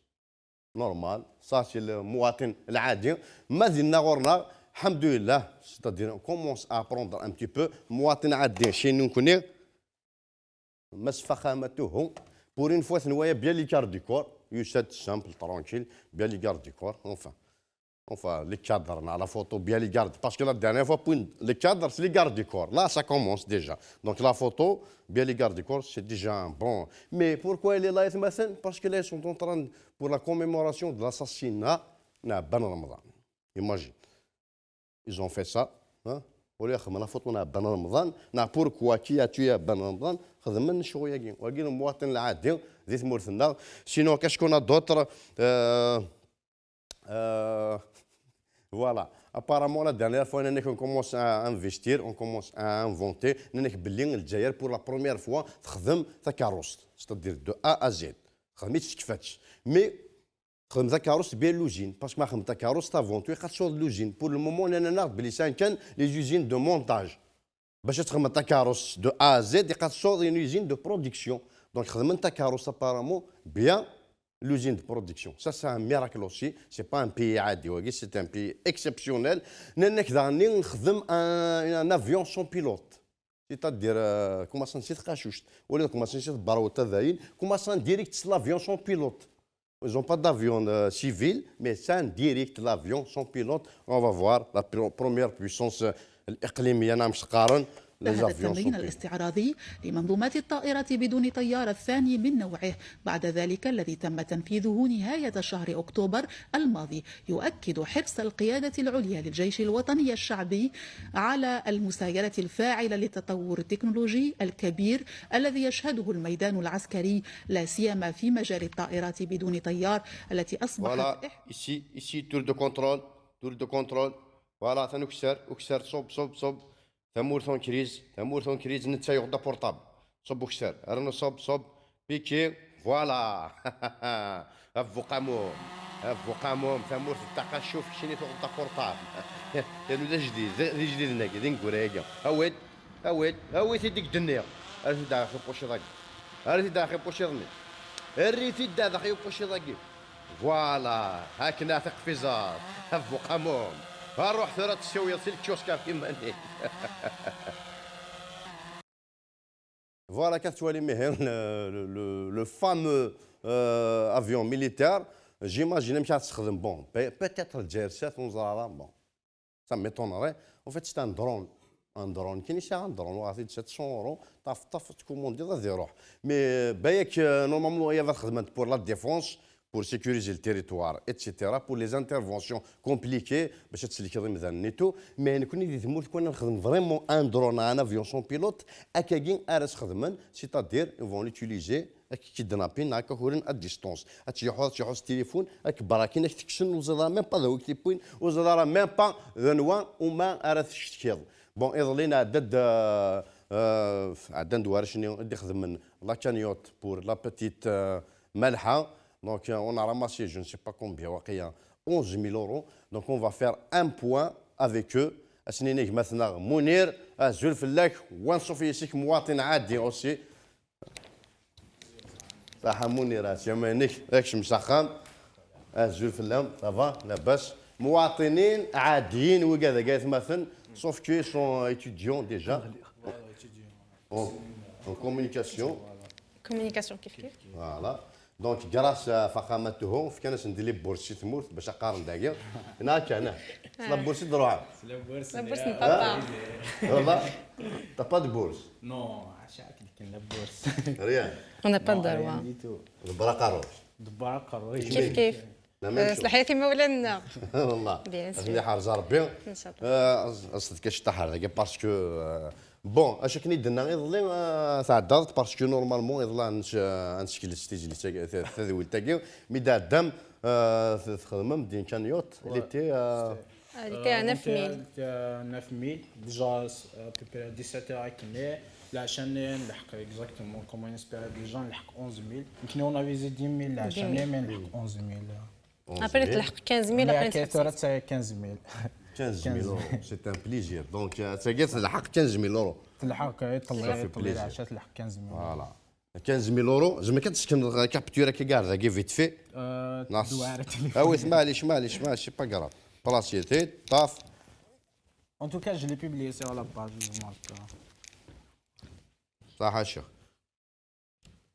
Normal. Ça, c'est le muwaṭin lɛadi. Ma dinna ɣur-neɣ, alḥemdulillah, c'est-à-dire, on commence à apprendre un petit peu. Muwaṭin lɛadi, chez nous, nekkni. Mass Faxamatuhu, pour une fois, tenwa-ya bien les gardes du corps, yusa-d simple, tranquille, bien les gardes du corps, enfin. Enfin, les cadres, na, la photo, bien les gardes. Parce que la dernière fois, pour les cadres, c'est les gardes du corps. Là, ça commence déjà. Donc la photo, bien les gardes du corps, c'est déjà un bon. Mais pourquoi elle est là, atmaten? Parce que là, ils sont en train, pour la commémoration de l'assassinat, na Ben Ramadan. Imagine. Ils ont fait ça, hein? Au lieu de la photo na Ben Ramadan, na pourquoi qui a tué Ben Ramadan, xedmen ccɣel-agi. Wagi d lmuwaṭin lɛadi di tmurt-nneɣ. Sinon, qu'est-ce qu'on a d'autre? Euh, euh, voilà. Apparemment, la dernière fois, on commence à investir, on commence à inventer. Belli Lezzayer, pour la première fois, texdem takeṛṛust. C'est-à-dire de A à Z. Xedmet-tt, tekfa-tt. Mais Xdem takeṛṛust bien l'usine, parce que ma xdem takeṛṛust avant tout, iqad tsuḍ l'usine. Pour le moment, nnan-aɣ-d belli sɛan kan les usines de montage. Bac ad txedmeḍ takeṛṛust de A à Z, iqad tsuḍ une usine de production. Donc, xedmen takeṛṛust apparemment bien l'usine de production. Ça, c'est un miracle aussi. C'est pas un pays عادي, wagi, c'est un pays exceptionnel. Nnan-ak daɣen nexdem un, un avion sans pilote. C'est-à-dire, euh, commençant si tqacuct, au lieu de commencer si tbarwet, dayen, commençant direct sur l'avion sans pilote. Ils n'ont pas d'avion, euh, civil, mais c'est un direct l'avion sans pilote. On va voir la pro- première puissance, euh, الإقليمية, نعم، شقارن, les avions sans pilote. الاستعراضي لمنظومات الطائرة بدون طيار الثاني من نوعه بعد ذلك، الذي تم تنفيذه نهاية شهر أكتوبر الماضي، يؤكد حرص القيادة العليا للجيش الوطني الشعبي على المسايرة الفاعلة للتطور التكنولوجي الكبير الذي يشهده الميدان العسكري، لا سيما في مجال الطائرات بدون طيار التي أصبحت Voilà, ici, ici, tour de contrôle, tour de contrôle. Voilà, atan ukessar, ukessar, صب، صب، صب. Tamurt en crise, tamurt en crise, netta yuɣ-d aportable. صب ukessar, rnu صب، صب, piqué, voilà. A bu qamum, a bu qamum, tamurt d taqacuft, keččini tuɣeḍ-d aportable. Yernu d ajdid, d ijdiden-agi, d ineggura-agi. Awi-d, awi-d, awi-t-id deg d-nniɣ. Err-it-id daxi upuciḍ-agi. Err-it-id daxi upuciḍ-nni. Err-it-id daxi upuciḍ-agi. Voilà, akken a tiqfiẓat, a bu qamum. Ruḥ tura ad tessiwyeḍ si lkiusk ɣef iman-ik. Voilà, ka tettwalim ihi, le, le, le, le fameux, euh, avion militaire. J'imagine amek ara t-texdem. Bon, pe- peut-être Lezzayer sat, ur neẓri ara. Bon, ça m'étonnerait. En fait, c'est un drone. Un drone. Kien yesɛa un drone, waɛṭi-d sept cents euros, tafeḍ-t, tkumundiḍ, ad iruḥ. Mais, euh, balak, euh, normalement, ad t-xedmen pour la défense, pour sécuriser le territoire, et cetera, pour les interventions compliquées, bac ad tsellkeḍ imdanen et tout. Mais nekkni di tmurt, kwan ad nexdem vraiment un drone, un avion sans pilote, akkagi ara s-xedmen, c'est-à-dire, ils vont l'utiliser, ad k-kidnapin, ad k-akuren à distance. Ad tleḥḥuḍ, ad tleḥḥuḍ s tilifun, ad k-brakin, ad k-tekksen, ur teẓriḍ ara même pas d awi k-t-iwwin, ur teẓriḍ ara même pas d anwa, uma ara tcetkiḍ. Bon, iḍelli nɛedda-d, euh, euh, ɛeddan-d warrac-nni i d-ixedmen la cagnotte pour la petite, euh, Malḥa. Donc, euh, on a ramassé, je ne sais pas combien, waqila onze mille euros. Donc, on va faire un point avec eux. Ad sen-nini gma-tneɣ Munir, azul fell-ak, wa anṣuf yes-k muwaṭin ɛadi aussi. Saḥa Munir, a s-yama-inek, akcem s axxam. Azul fell-am, ça va, labas. Muwaṭinin ɛadiyin, wigad-agi atmaten, sauf qu'ils sont étudiants déjà. En, en communication. Communication kif kif. Voilà. Donc, grâce à Faxamatuhu, fkan-asen-d les bourses si tmurt, bac ad qqaren dagi. Neɣ akka, neɣ? S la bourse i d-ruḥen. La bourse n papa. Voilà. T'as pas de bourse? Non, acu akka kan la bourse. Rien. On n'a pas de droit. Rien du tout. Ḍebber aqerru-k. Ḍebber aqerru-k. Kif kif. La même chose. Ṣleḥ-it imawlan-nneɣ. Wallah. Bien sûr. Ad ten-iḥrez Ṛebbi. Inchallah. Euh, as-, as-d kac taḥer dagi, parce que, euh, bon, acu akken i d-tenna iḍelli, euh, tɛeddaḍ-d, parce que normalement iḍelli ad nec-, ad nsekles tizlit-agi, ta-, tadwilt-agi, mi d-tɛeddam, euh, t-, txedmem-d une cagnotte, elle était, euh, Elle était à neuf mille. Elle était à neuf mille. Déjà, à peu près dix-sept heures akken. Leɛca-nni nleḥq exactement, comme on espère déjà, nleḥq onze mille. Nekni on a visé dix mille, leɛca-nni, mais nleḥq onze mille. Après, tleḥq quinze mille, après, tura d quinze mille. Quinze mille euros, c'est un plaisir. Donc, euh, tagi telḥeq quinze mille euros. Telḥeq, eh, ça fait plaisir. Leɛca telḥeq quinze mille. Voilà. Quinze mille euros, زعما كتسكن capture كي قاعد داكي vite fait. آه، ناس. دوار تليفون. آه، oui، معليش، معليش، معليش، c'est pas grave. بلاصيتي، طاف. En tout cas, je l'ai publié sur la page, je marque. صح الشيخ.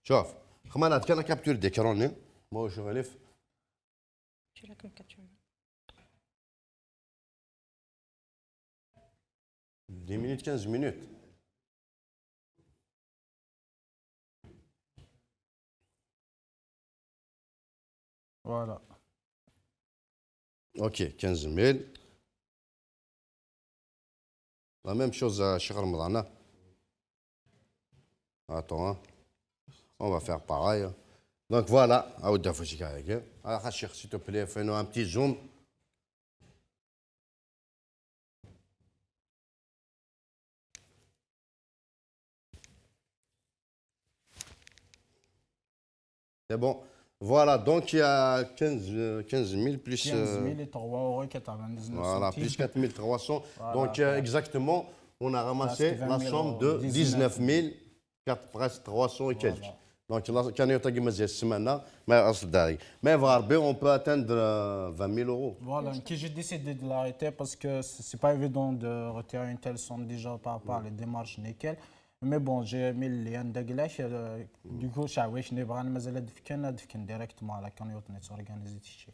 شوف، خمانات كان capture d'écran، مو شغلف. شو لكم كتشوف؟ Dix minutes, quinze minutes. Voilà. Ok, quinze mille. La même chose, euh, Cheikh Ramadan, hein. Attends, hein. On va faire pareil, hein. Donc voilà, عاود دافو شي كاع هكا. آه، الشيخ، s'il te plaît, fais-nous un petit zoom. C'est bon. Voilà, donc il y a quinze, euh, quinze mille plus, euh, quinze mille trois euros quatre-vingt-dix-neuf centimes. Voilà, plus quatre mille trois cents. Voilà, donc, euh, voilà. Exactement, on a ramassé la somme de dix-neuf mille, presque trois cents et quelques. Voilà. Donc, la cagnotte-agi mazal ssmana, mais غير Ṛebbi, on peut atteindre, euh, vingt mille euros. Voilà, que j'ai décidé de l'arrêter parce que c'est c'est pas évident de retirer une telle somme déjà par rapport à les démarches nickel. Mais bon, j'ai mis le lien داكلاش، euh, du coup, شعويش ني بغا مازال هاد فكان، هاد فكان directement على كان يوتني تورغانيزي تشي.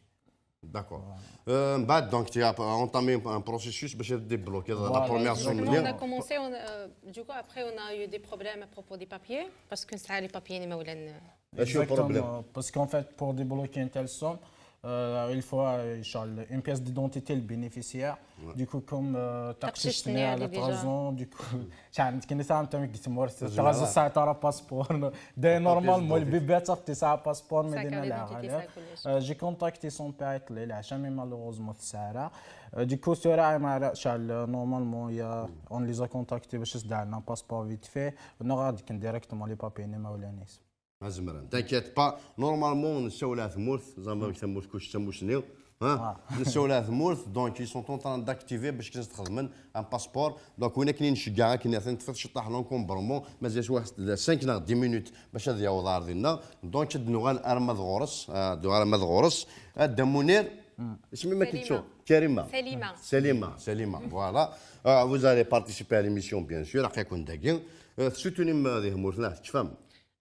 D'accord. Euh, من بعد, donc, tu as entamé un processus باش débloquer la première somme. Voilà, exactement. On a commencé, on, euh, du coup, après, on a eu des problèmes à propos des papiers, parce que ça, les papiers, les maoulen. Exactement, parce qu'en fait, pour débloquer une telle somme, euh, il faut, euh, une pièce d'identité le bénéficiaire. Ouais. Du coup, comme, euh, تقششتني على déjà trois ans, du coup, شحال كنا ساعة نتا قلت مورس trois ans ساعة راه passeport. داي normalement البيبي تاع ساعة passeport mais دينا لها. J'ai contacté son père, il a jamais malheureusement في الساعة. Euh, du coup, سورة مع شحال normalement, il y a, on les a contactés باش سدى لنا passeport vite fait. نو غادي كان directement les papiers ني ما ولا نيس. ما زمران. T'inquiète pas. Normalement, نساو على ثمورث، زعما ثمورث كلشي ثمورث نيو. ها؟ نساو على ثمورث، donc ils sont en train d'activer باش كنت تخدم un passeport. Donc وين كاين نشجع كاين ثاني تفضل شطح l'encombrement، مازال واحد cinq ناغ dix minutes باش هذا يعوض عرضنا. Donc تدنو غير ارمد غورس، آه، دو ارمد غورس. هذا منير. اسمي ما كيتشو. كريمة. سليمة. سليمة، سليمة، voilà. آه، vous allez participer à l'émission, bien sûr, après كون داكي. آه، soutenir هذه ثمورث، لا، تفهم.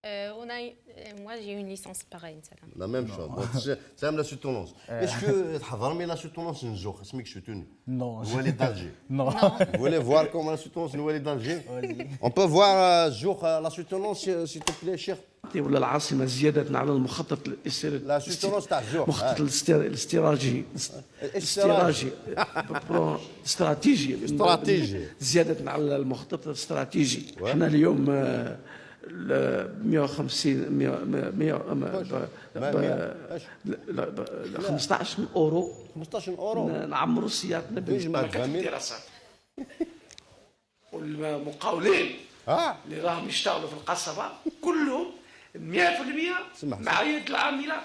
Euh, on a, euh, moi, j'ai eu une licence pareille, نتا. La même chose. Donc, c'est, c'est la soutenance. Est-ce que تحضر mais la soutenance نزوخ اسمك soutenu؟ Non. Vous voulez d'Alger? Non. Vous voulez voir comment la soutenance nous est d'Alger? On peut voir, euh, زوخ, euh, la soutenance, euh, s'il te plaît, cher. ولا العاصمة زيادة على المخطط الاستر-، La soutenance تاع زوخ, مخطط الاستر-، الاستراتيجي. الاستراتيجي. الاستراتيجي. استراتيجي. زيادة على المخطط الاستراتيجي. حنا اليوم، آه، ال مية وخمسين، مية، مية، مية، ب-، ب-، لا، لا، ب-، لا، خمسطاش أورو. خمسطاش أورو. ن-، نعمروا سيارتنا بال-، يجمع الدراسات. والمقاولين اللي راهم يشتغلوا في القصبة كلهم مية في المية مع يد العاملة،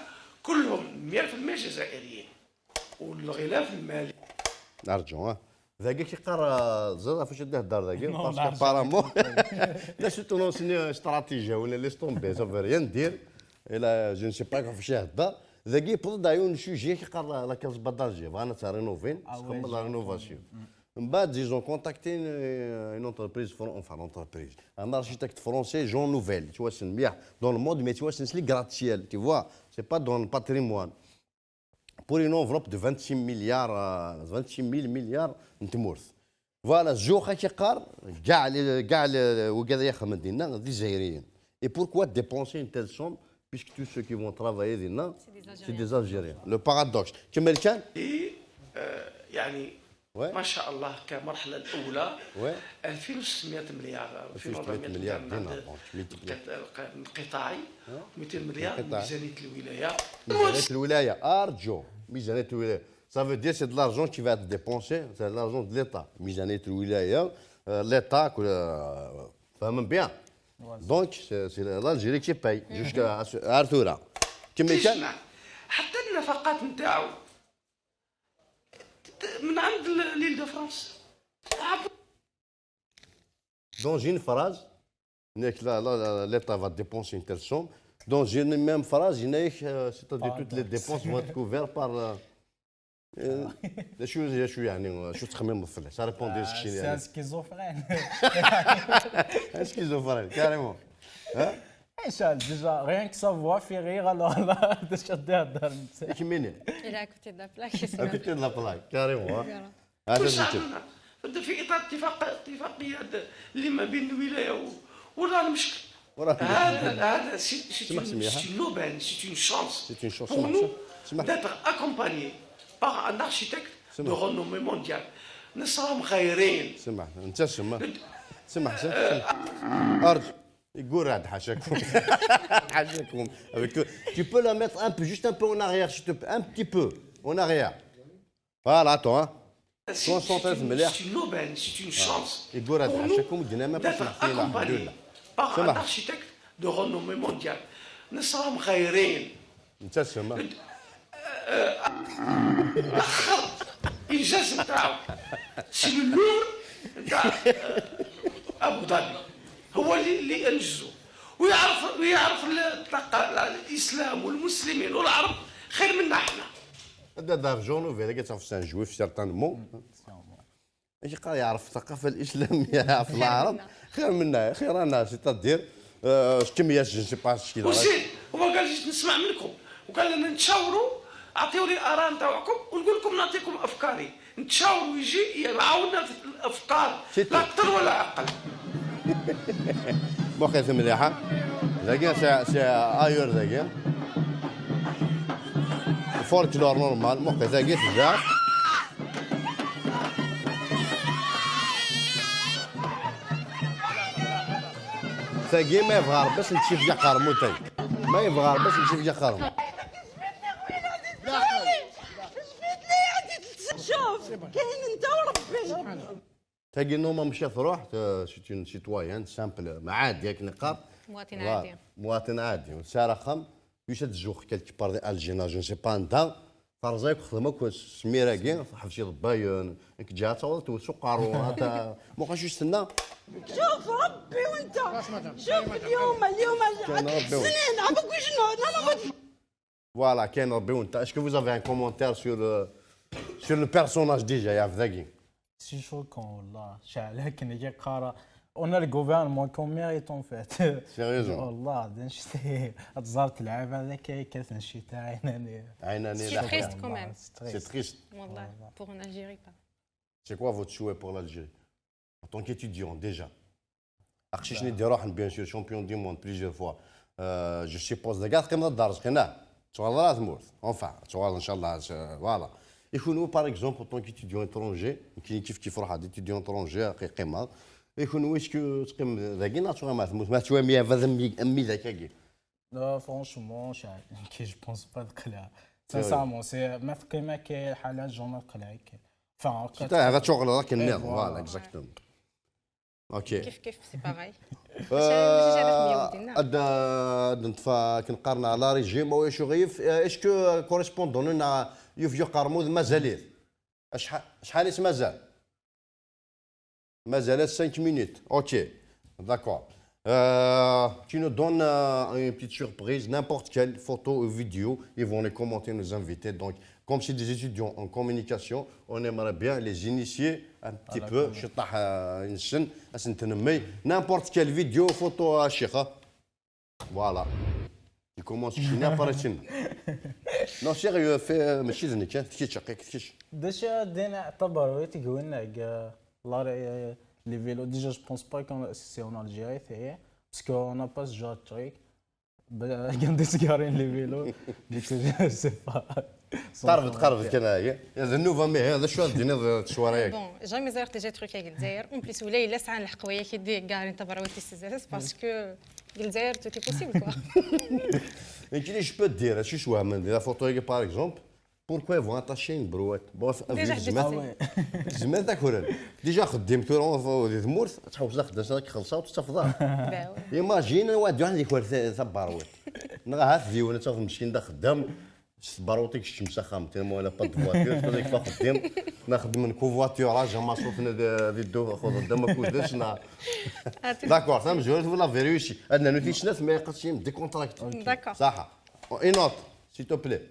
كلهم مية في المية جزائريين. والغلاف المالي. نرجو، ها. ذاك كيقرا، آه، زاد فاش يديه الدار ذاك، باسكو ابارامون لا سوتونونس ني استراتيجيه ولا لي ستومبي، صافي ريان دير. الا جو نسي با فاش يهضر. ذاك يبدا دايون سوجي كيقرا لا كاز با دالجي، بغانا تاع رينوفين، تخمم لا رينوفاسيون. من بعد زيزون كونتاكتين، آه، اون انتربريز فرون، انفان انتربريز. ان ارشيتكت فرونسي جون نوفيل، يتواسن مليح دون لو موند، مي يتواسن سلي غراتسيال، تي فوا، سي با دون الباتريموان. Pour une enveloppe de vingt-six milliards, euh, vingt-six mille milliards n tmurt. Voilà, زوخ كيقار كاع ال-، كاع ال-، وكذا يا خمدينا دي زايريين. Et pourquoi dépenser une telle somme Puisque tous ceux qui vont travailler dinna, c'est des Algériens. Le paradoxe. كمل كان؟ يعني Ouais. ما شاء الله كمرحله الاولى Ouais. ألفين وستمية مليار، ألفين وستمية مليار دينار، donc, multiplié. القطاعي، ميتين مليار القطاع. ميزانيه الولايه. ميزانية الولاية، أرجو. ميزانية الولاية. Ça veut dire c'est de l'argent qui va être dépensé, c'est de l'argent de l'État. ميزانية الولاية، euh, l'État, euh, فاهمين bien. Donc, c'est c'est l'Algérie qui paye jusqu'à ce- à ثورة. كمل كان؟ تجمع حتى النفقات نتاعو من عند l'Île-de-France. Dans une phrase, ناك لا لا لا l'État va dépenser une telle somme. Dans une même phrase, ناك, euh, c'est-à-dire toutes les dépenses vont être couvertes par. Euh, euh, شو شو يعني شو تخمم في ça répond des C'est un schizophrène. Un schizophrène, carrément. ايش هاد déjà rien que ça voit في غير alors là déjà تهضر. كميني. Il est à côté de la plaque. À côté de la plaque, carrément. Hein. Voilà. هذا كل زوجته. شعبنا بدا في اطار اتفاق اتفاقيه اللي ما بين الولايه و- ولا المشكل. ولا هذا هذا c'est c'est سمح une سميحة. c'est une aubaine, c'est une chance. C'est une chance. Pour سمح nous سمح. D'être accompagné par un architecte de سمح. renommée mondiale. نصرة مخيرين. سمح انت سمح. سمح سمح. ارجو. يقول هذا حاشاكم. حاشاكم. Avec que- Tu peux la mettre un peu, juste un peu en arrière, s'il te plaît. Un petit peu en arrière. Voilà, attends. Hein. Concentre-toi, مليح. C'est une aubaine, c'est une chance. يقول هذا Pour nous, حاشاكم ودينا ما d'être كنتش نحكي لا الحمد accompagné لله. Par un سمح. Architecte de renommée mondiale. نصرة مخيرين. انت سمح. الانجاز نتاعو c'est le Louvre نتاع ابو ظبي. هو اللي اللي انجزو ويعرف ويعرف ال- الاسلام والمسلمين والعرب خير منا احنا. هذا دار جونو فيلا كتعرف سان جويف certainement. اش قال يعرف الثقافه الاسلاميه يعرف العرب خير منا خير انا c'est-à-dire. آه، كميات je ne sais pas اش كاين. وزيد هو قال جيت نسمع منكم وقال لنا نتشاوروا اعطيوني الاراء نتاعكم ونقول لكم نعطيكم افكاري. نتشاوروا يجي يعاوننا في الافكار. C'est tout. لا اكثر ولا اقل. موقف مليحه. ذاكي c'est c'est ailleurs ذاكي. Folklore normal موقف ذاكي بزاف. ثاقي ما يبغى ربي باش نتشيف يا قرمو تاي. ما يبغى ربي باش نتشيف يا قرمو. شوف، كاين انت وربي. تاقي نوما مشات روح. C'est une citoyenne simple عادي هاك نقار. مواطن عادي. مواطن عادي سارة خم. يسد الزوخ quelque part دي الجينا je ne sais pas انت. فرزاك خدمك سميراكي صاحب شي ضبايون انك جات صورت وسوق قارو. ما بقاش يستنى. شوف ربي وانت. شوف اليوم اليوم كان ربي وانت. سنين عبك وجنو انا ما Voilà, كاين ربي وانت. Est-ce que vous avez un commentaire sur le, sur le personnage déjà يا فداكي؟ C'est choquant والله. شعلك نجي قارا. On a le gouvernement qu'on mérite en fait. Sérieusement. والله هذا نشتي تزارت العاب هذا كي كاس نشيتا عيناني. عيناني C'est لا. triste quand même. C'est triste. والله pour une Algérie pas. C'est quoi votre souhait pour l'Algérie en tant qu'étudiant déjà? اخشيشني دي روحن bien sûr champion du monde plusieurs fois. Euh, je suppose دكا تقيم الدار زقينا. تغال راه تمورت. Enfin تغال ان شاء الله. Voilà. يكونوا par exemple en tant qu'étudiant étranger كاين كيف كيف روح هاد étudiant étranger قيمه. يكونوا est-ce que تقيم ذاكي ناتشورال ما تموت ما تشوي مية فاز امي امي ذاك كي. لا franchement شعل كي je pense pas تقلع. Sincèrement c'est ما في قيمه كي حاله جون تقلع كي. Enfin حتى هذا شغل راك النظام. voilà. Voilà exactement. Ok. كيف كيف c'est pareil. ماشي ماشي جابت مية ودينا. اد اد نتفا كنقارن على ريجيم او شو غيف est-ce que correspondant لنا يوفيو قرمود مازاليه؟ شحال شحال مازال؟ مازال cinq minutes. Ok. D'accord. Euh, tu nous donnes euh, une petite surprise, n'importe quelle photo ou vidéo, ils vont les commenter, nous inviter. Donc, comme c'est des étudiants en communication, on aimerait bien les initier un petit peu. شطح نسن اسنتنمي. N'importe quelle vidéo, photo الشيخ. Voilà. Il commence à chiner après chine. Non, sérieux, fais ماشي زنك تكيتش حقيقة تكيتش. Déjà دينا اعتبر ويتقوينا les vélos déjà je pense pas que c'est en Algérie. Parce qu'on n'a pas ce genre de truc. Gant des garin les vélos. Du coup, je sais pas. Qerreb, qerreb kan aya. D nnuba mihi, d acu ara d-tiniḍ ɣef ccwara-agi? Bon, jamais ẓriɣ déjà truc agi Lezzayer. En plus, ula yella sɛan lḥeqq waya ki d-ggarin tabrawit-is zdat, parce que deg Lezzayer tout est possible, quoi. Nekkini, je peux te dire, acu yeswehmen di la photo-agi, par exemple, pourquoi ils vont attacher une brouette? Bon, Déjà, tezmer Ah ouais. tezmer takren. Déjà xeddim tura di tmurt, tḥewwes axeddam s ad k-xellṣeɣ ur tettafeḍ ara. Bah ouais. Imagine waḥed yuḥ ad iker tabrawit. Neɣ ahat d yiwen ad tafeḍ meskin d axeddam s tbarawt i yekcem s axxam, tellement il a pas de voiture, tura yekfa axeddim. Neɣ xeddmen covoiturage, amaṣut-nni di ddu xeddem akked-s neɣ. D'accord, tamezwarut wala vérifié. Ad nernu tis snat, mais qas-im décontracté. D'accord. Saḥa. Une autre, s'il te plaît.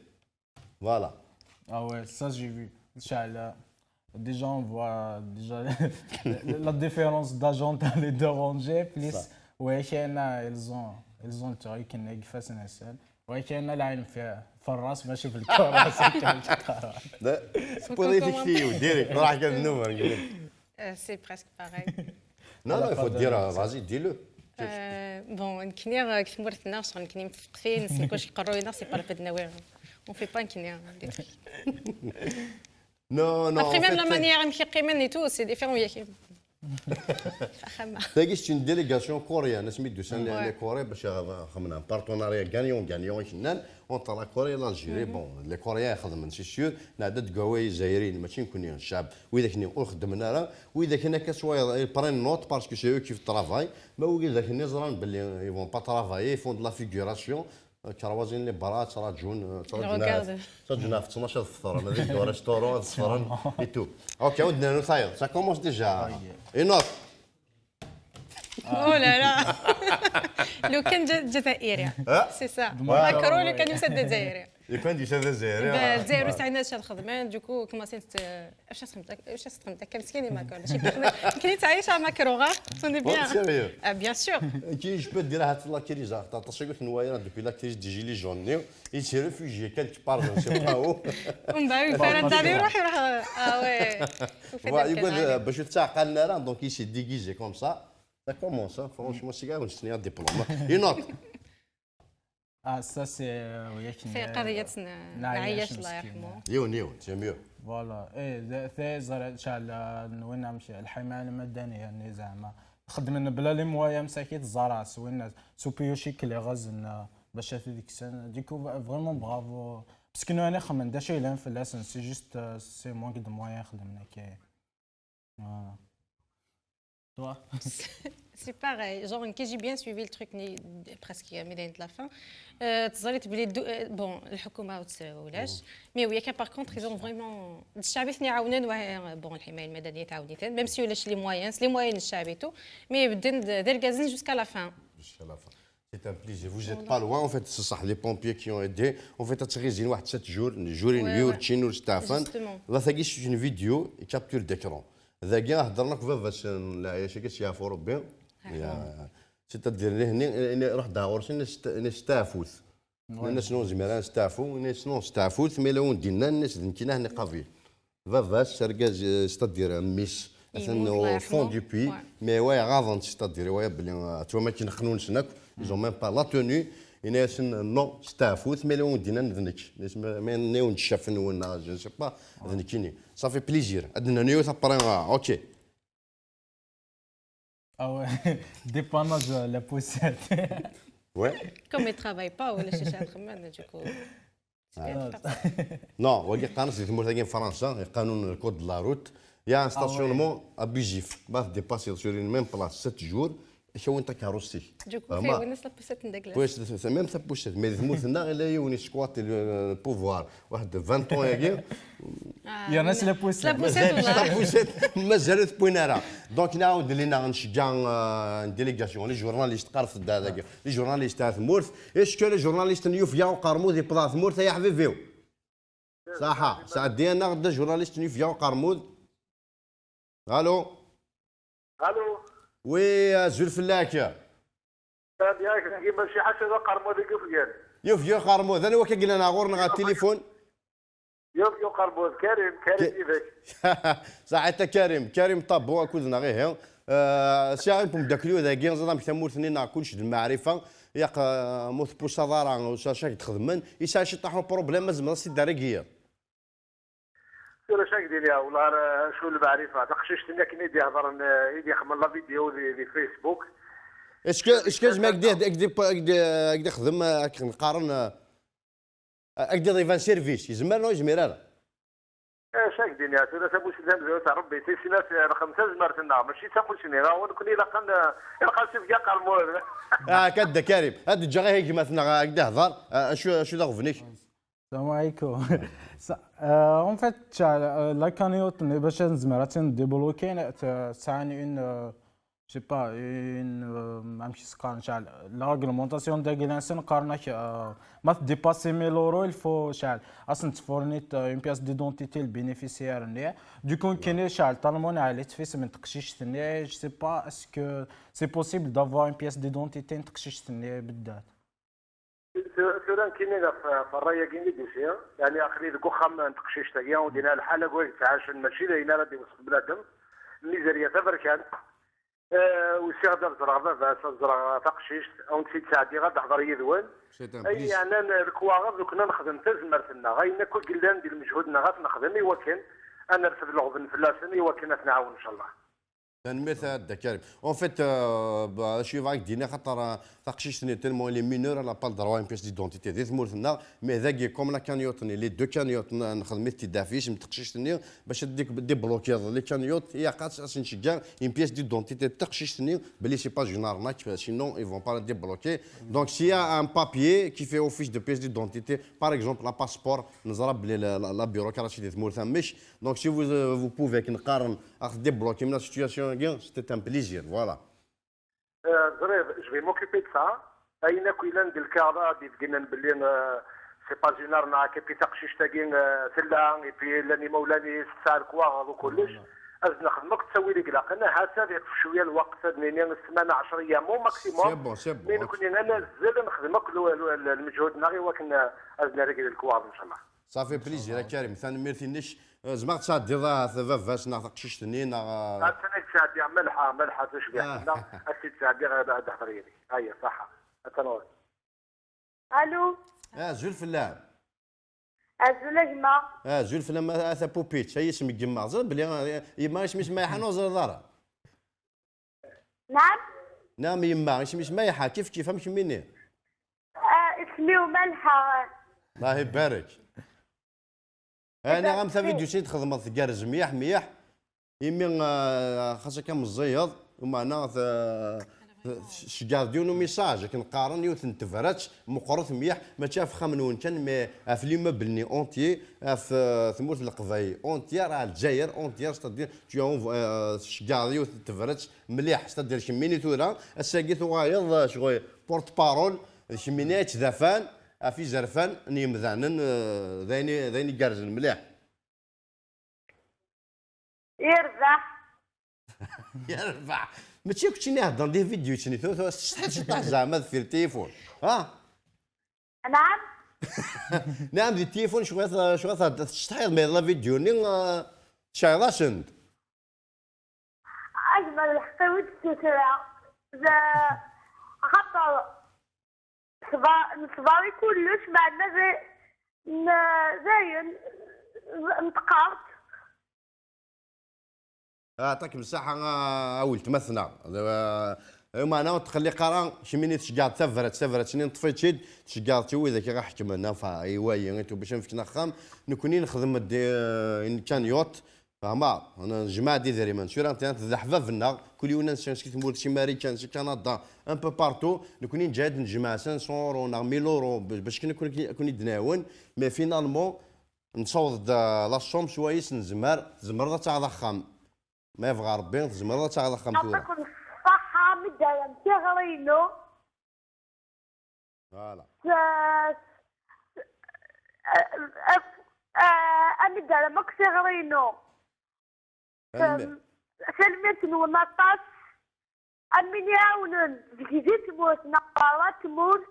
Voilà. Ah ouais, ça j'ai vu. Inch'Allah. Déjà, on voit déjà la différence d'agent, elle est dérangée. Plus, ouais, il y en a, elles ont, elles ont le truc, une face naisselle. Ouais, il y en a là, une fait, Farras, mais je veux le corps, c'est quelque chose. Tewwiḍ-iyi tikti-iw direct, ruḥ kan nnuba. Euh, c'est presque pareil. Non, non, il faut dire, euh, vas-y, dis-le. Euh, bon, nekkni euh, deg tmurt-nneɣ, ccɣel nekkni mfeqtin, nessen kullec deg uqerruy-nneɣ, c'est pas la peine de nawi. On fait pas nekkni des trucs. Non, non. Après, En même fait, la manière amek i qqimen et tout, c'est différent, yak. Axxam-a. Tagi, c'est une délégation coréenne, asmi d-usan les, Ouais. les Corées, bac ad xedmen un partenariat gagnant-gagnant i k-nnan entre la Corée et l'Algérie. Bon, les Coréens xedmen, c'est sûr, nɛedda deg wawal Izzayriyen, mačči nekkni, ccɛeb, widak-nni ur xeddmen ara, widak-nni akka s wayeḍ, ils prennent note parce que c'est eux qui travaillent, ma widak-nni ẓran belli ils vont pas travailler, ils font de la figuration, kerwaẓin les bras, ttraǧun, ttraǧun Regarde. Ttraǧun ɣef ttnac ad fṭren, ad ilin au restaurant, ad sfren, et tout. Ok, ad nernu tayeḍ, ça commence déjà. Une autre. Oh là là. لو كان جا- جزائري. ها؟ C'est ça. Ouais. Macron لو كان يسد جزائري. يكون دي شاذ الجزائري. الجزائر وسعينا اش خدمه، du coup كوماسي نت اش خدمتك اش خدمتك كان مسكين ماكرون ماشي كيما كنت عايشه ماكرون غا توني Bon, bien. Sérieux. Ah, bien sûr. كي جو بو دير هاد لا كريز، خاطر شي قلت نوايا دوبي لا كريز دي جيلي جون نيو يتيرو فيجي كالك بار، جو سي با او. ومن بعد فرنسا يروح يروح. اه وي. يقول باش يتعقلنا راه، دونك يسي ديغيزي كوم سا. Ça commence, hein. Franchement, c'est grave, c'est un diplôme. Une autre. Ah, ça, c'est, euh, وياك في قضية ن- نعياش الله يرحمه. يون يون، c'est mieux. Voilà. ايه، ثي زرع شال نوينا مشي الحماية المدنية ني زعما خدمنا بلا les moyens مساكين الزرع سوينا سوبيو شيك لي غزلنا باش هذيك السنة. Du coup, vraiment bravo. Parce que nous انا خمن دا شي لان في لاسن c'est juste, euh, c'est manque de moyens خدمنا كاين. Voilà. Toi? C'est pareil, genre كي j'ai bien suivi le truc ني presque ميدان la fin. آه، تزالت بلي دو... آه، bon الحكومه وتسولاش. Mais oui, par contre ils ont vraiment الشعب ثني عاونان واه- bon الحمايه المدنيه تعاوني ثاني même si ولاش les moyens les moyens الشعب et tout. Mais بدن دير كازن jusqu'à la fin. Jusqu'à la fin. C'est un plaisir. Vous êtes pas loin, en fait, c'est ça, les pompiers qui ont aidé. En fait, تغيزين واحد sept jours, les jours, les jours, ستافان. Justement. لا تاكي c'est une vidéo, capture d'écran. ذاكي هضرنا في بابا العياشة كي سيافو ربي. C'est-à-dire, هني هني روح داغور نستافوت. الناس نو زميران ستافو، الناس نو ستافوت، مي لو دينا الناس دنكينا هني قافي. Vavas, c'est-à-dire, euh, c'est-à-dire, euh, Miss, Il monte, الله au fond يرحمه. Du puits, Ouais. Mais ouais, avant, c'est-à-dire, ouais, بلي, euh, tu vois, ما كاين خنون سناك, ils ont même pas la tenue. Il y a une non, c'est à foutre, mais on dit non, mais on chauffe nous, je ne sais pas, ça fait plaisir. Adna, nous, ça prend, ah, ok. Ah ouais, dépannage, euh, la poussette. Ouais. Comme il travaille pas ولا شي شي تخمم du coup. Non, wagi qqaren-as di tmurt-agi n Fransa, iqanun le code de la route, il y a un stationnement abusif. Ma tdépasseḍ sur une même place sept jours, ad k-awin takeṛṛust-ik. Du coup, c'est وين la poussette n dagla. Même la poussette, mais di tmurt-nneɣ illa yiwen yesquatte le pouvoir. Waḥed vingt ans yagi. Yerna s la poussette. La poussette, La poussette, mazal ur tewwin ara. Donc, nɛawed lli-nneɣ nceggeɛ, euh, une délégation, les journalistes, qqaret-d dagi, les journalistes ar tmurt. Est-ce que les journalistes n Yufya Uqermud yewweḍ ar tmurt, ay aḥbib-iw? Saḥa, sɛeddi-aneɣ-d journaliste n Yufya Uqermud. Allô? Allô? Oui, azul fell-ak. Très bien, dagi mačči ḥaca d aqermud i yufgan. Yufya Uqermud, anwa akka yellan ɣur-neɣ ar tilifun? Yufya Uqermud, Karim, Karim yid-k. Saḥit a Karim, Karim Ṭabbu akked-neɣ ihi. Euh, sɛiɣ umeddakel-iw dagi, ẓriɣ amek tamurt-nni neɣ kullec d lmeɛrifa. Yaq, eh, ma ur tpusaḍ ara, ur s-, acu ak d-xedmen, yesɛa ciṭṭaḥ uproblem, ma tzemreḍ ad s-t-id-terreḍ i yiḍ. Tura acu ak d-iniɣ, wala ara acu lmeɛrifa, taqcict-nni akken i d-ihedren, eh, i d-ixemmen la vidéo di, di Facebook. Est-ce que, est-ce que zma ak d-, ak d-, ak d-, ak d-ixdem, eh, akken qqaren, eh, ak d-iḍiban service, yezmer neɣ ur yezmir ara? Eh, acu ak d-iniɣ, tura tamussni tamezwarut n Rebbi, tis snat, eh, nexdem tazmert-nneɣ, mačči d tamussni, neɣ nekkni ilaq ad n-, ilaq ad s-ifk aqermud. Ah, akka Dda Karim, ad d-ǧǧeɣ ihi gma-tneɣ, eh, ak d-ihder, eh, acu, acu d aɣbel-ik? Salam alaikum. Ça, euh, en fait, tchal, euh, la cagnotte, ne, باش نزمر، تنديبلوكي، euh, تسعان une, euh, je sais pas, une, euh, même si c'est quand, tchal, la réglementation de Guilain, c'est quand, euh, ما dépasse mille euros, il faut, tchal, أصلاً تفورني، euh, une pièce d'identité, le bénéficiaire, ني. Du coup, كاين، tchal, tellement على تفيس من تقشيش ثني، je sais pas, est-ce que c'est possible d'avoir une pièce d'identité, تقشيش ثني بالذات؟ Tura nekkini ɣef, ɣef ṛṛay-agi i d-usiɣ, yeɛni aql-i deg uxxam n teqcict-agi, u dinna lḥal akk i yettɛacen mačči d ayen ara d-iweṣṣen bnadem, mizerya taberkant. Eh, usiɣ-d ad ẓreɣ baba-s, ad ẓreɣ taqcict, ad wen-tt-id-sɛeddiɣ, ad d-tehder yid-wen. Ayen yeɛnan lekwaɣeḍ, nekkni ad nexdem tazmert-nneɣ. Ayen akk i yellan di lmejhud-nneɣ ad t-nexdem i wakken ad nerfed leɣben fell-asen, i wakken ad t-nɛawen, ncallah. Tanemmirt a Dda Karim. En fait, euh, ba, acu yebɣa ad k-d-yini, xaṭer, euh, taqcict-nni tellement elle est mineure, elle n'a pas le droit à une pièce d'identité di tmurt-nneɣ, mais dagi, comme la cagnotte-nni, les deux cagnottes, n-, nexdem-it-id ɣef yisem n teqcict-nni, bac ad dik-, débloquer les cagnottes, ilaq ad, ad s-nceggeɛ une pièce d'identité de taqcict-nni, belli c'est pas une arnaque, sinon ils vont pas la débloquer. Donc, s'il y a un papier qui fait office de pièce d'identité, par exemple, un passeport, neẓra belli la, la, la bureaucratie di tmurt amek, donc, si vous, euh, vous pouvez, akken qqaren, ad ɣ-débloquer la situation-agi, c'était un plaisir, voilà. Euh, ẓriɣ, je vais m'occuper de ça. Ayen akk yellan di lkaɣeḍ-a d-ibeggnen belli, euh, c'est pas une arnaque, et puis taqcict-agi, euh, tella, et puis llan imawlan-is, tesɛa lekwaɣeḍ u kullec. Voilà. Ad nexdem akk ttawil i ilaqen, ahat ad yeṭṭef cwiya lweqt, ad nini ssmana, ɛecra yyam au maximum. C'est bon, c'est bon, mais ok. Nekkni ad nazzel, ad nexdem akk l-, l-, l-, lmeǧhud-nneɣ i wakken, euh, ad nergel lekwaɣeḍ, ncallah. Ça fait plaisir, a Karim. Tanemmirt-inek. Eh, tzemreḍ ad tesɛeddiḍ ahat baba-s neɣ taqcict-nni, neɣ, eh, Atan ad sɛeddiɣ Malḥa, Malḥa tacbiḥt-nneɣ, ad tt-id-sɛeddiɣ ad, ad d-tehder yid-i. Aya, ṣaḥa. Atan ɣur-k. Allô? Eh, azul fell-am. Azul a gma. Eh, azul fell-am a, a tapupitt, ay isem n yemma. Ẓriɣ belli, eh, yemma isem-is Mayḥa, ur ẓriɣ ara. Naɛam? Naɛam, yemma, isem-is Mayḥa, kif kif, am kemmini? Ah, isem-iw Malḥa. Allah ibarek. Aniɣ am tavidyut i d-txedmeḍ tgerrez mliḥ mliḥ. Imi, ah, xas akka meẓẓiyeḍ, umeɛna t-, t-, tceggɛeḍ-d yiwen umisaǧ, akken qqaren, yiwet n tebrat meqqret mliḥ, mačči ɣef uxxam-nwen kan, mais ɣef l'immeuble-nni entier, ɣef, ah, tmurt n Leqbayel entière, ɣef Lezzayer entière, c'est-à-dire, tu as, euh, tceggɛeḍ yiwet n tebrat mliḥ, c'est-à-dire kemmini tura, ass-agi tuɣaleḍ, euh, ccɣel porte-parole, d kemmini ay yettdafan ɣef izerfan n yemdanen, euh, d ayen i, d ayen igerrzen mliḥ. Yerbeḥ. Yerbeḥ. Mačči keččini iheddren di vidéo-tni, tura, tura, tsetḥiḍ ciṭṭaḥ zeɛma deffir téléphone, ha? Naɛam? Naɛam, di téléphone, cwiṭ, cwiṭ, tsetḥiḍ, mais la vidéo-nni, euh, tceɛleḍ-asen-d. Azmer lḥeqq-iw i d-ssutreɣ. D-, axaṭer nesba-, nesber i kullec, meɛna d-, n-, dayen, neṭqeɣ-d. Aɛṭak msaḥa a, a weltma-tneɣ. D-, eh, meɛna ur tqelliq ara, kemmini tceggɛeḍ tabrat, tabrat-nni neṭṭef-itt-id, tceggɛeḍ-tt i widak i ɣ-iḥekmen, enfin, i wayi, i tout, bac ad m-fken axxam. Nekkni nexdem-d, eh, une cagnotte, Fehmeɣ, nejmeɛ-d idrimen sur internet, d leḥbab-nneɣ, kul yiwen ad nesɛu si tmurt, si Marikan, si Kanada, un peu partout, nekkni neǧǧa-d nejmeɛ cinq cents euros neɣ mille euros, b-, bac kan ad ken-, ad ken-id-nɛawen, mais finalement, nessaweḍ-d, euh, la somme swayes nezmer, tzemreḍ ad taɣeḍ axxam. Ma yebɣa Rebbi, tzemreḍ ad taɣeḍ axxam tura. Yeɛṭikum ṣṣeḥḥa, mi d-terram tiɣri-inu. Voilà. S-, s-, a, a, a, a mi d-terram akk tiɣri-inu. Tanemmirt. Tanemmirt-nwen aṭas. Am win iɛawnen deg di tmurt neɣ berra tmurt.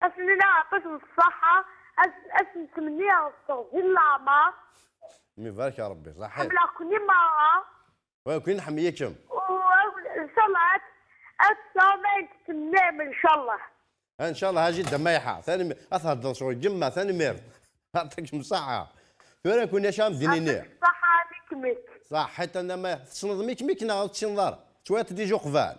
Ad sen-iniɣ aṭas n ṣṣaḥa, ad, ad sen-ttmenniɣ ṣṣeɣ di leɛmer. Mi barek a Rebbi, ṣaḥit. Ḥemmleɣ-ken i merra. Wa, ken nḥemmel-ikem. U, ncallah, ad, Ass-a ma yettemmim, ncallah. Ncallah, a jidda Mayeḥa. Tanem-, ad theddeḍ sɣur yemma, tanemmirt. Yeɛṭikem ṣṣeḥḥa. Tura kun acu am d-nini? Yeɛṭik ṣṣeḥḥa, mikmik. Ṣaḥḥit, a ma tessneḍ mikmik neɣ ur tessineḍ ara? Tettwaliḍ déjà uqbel?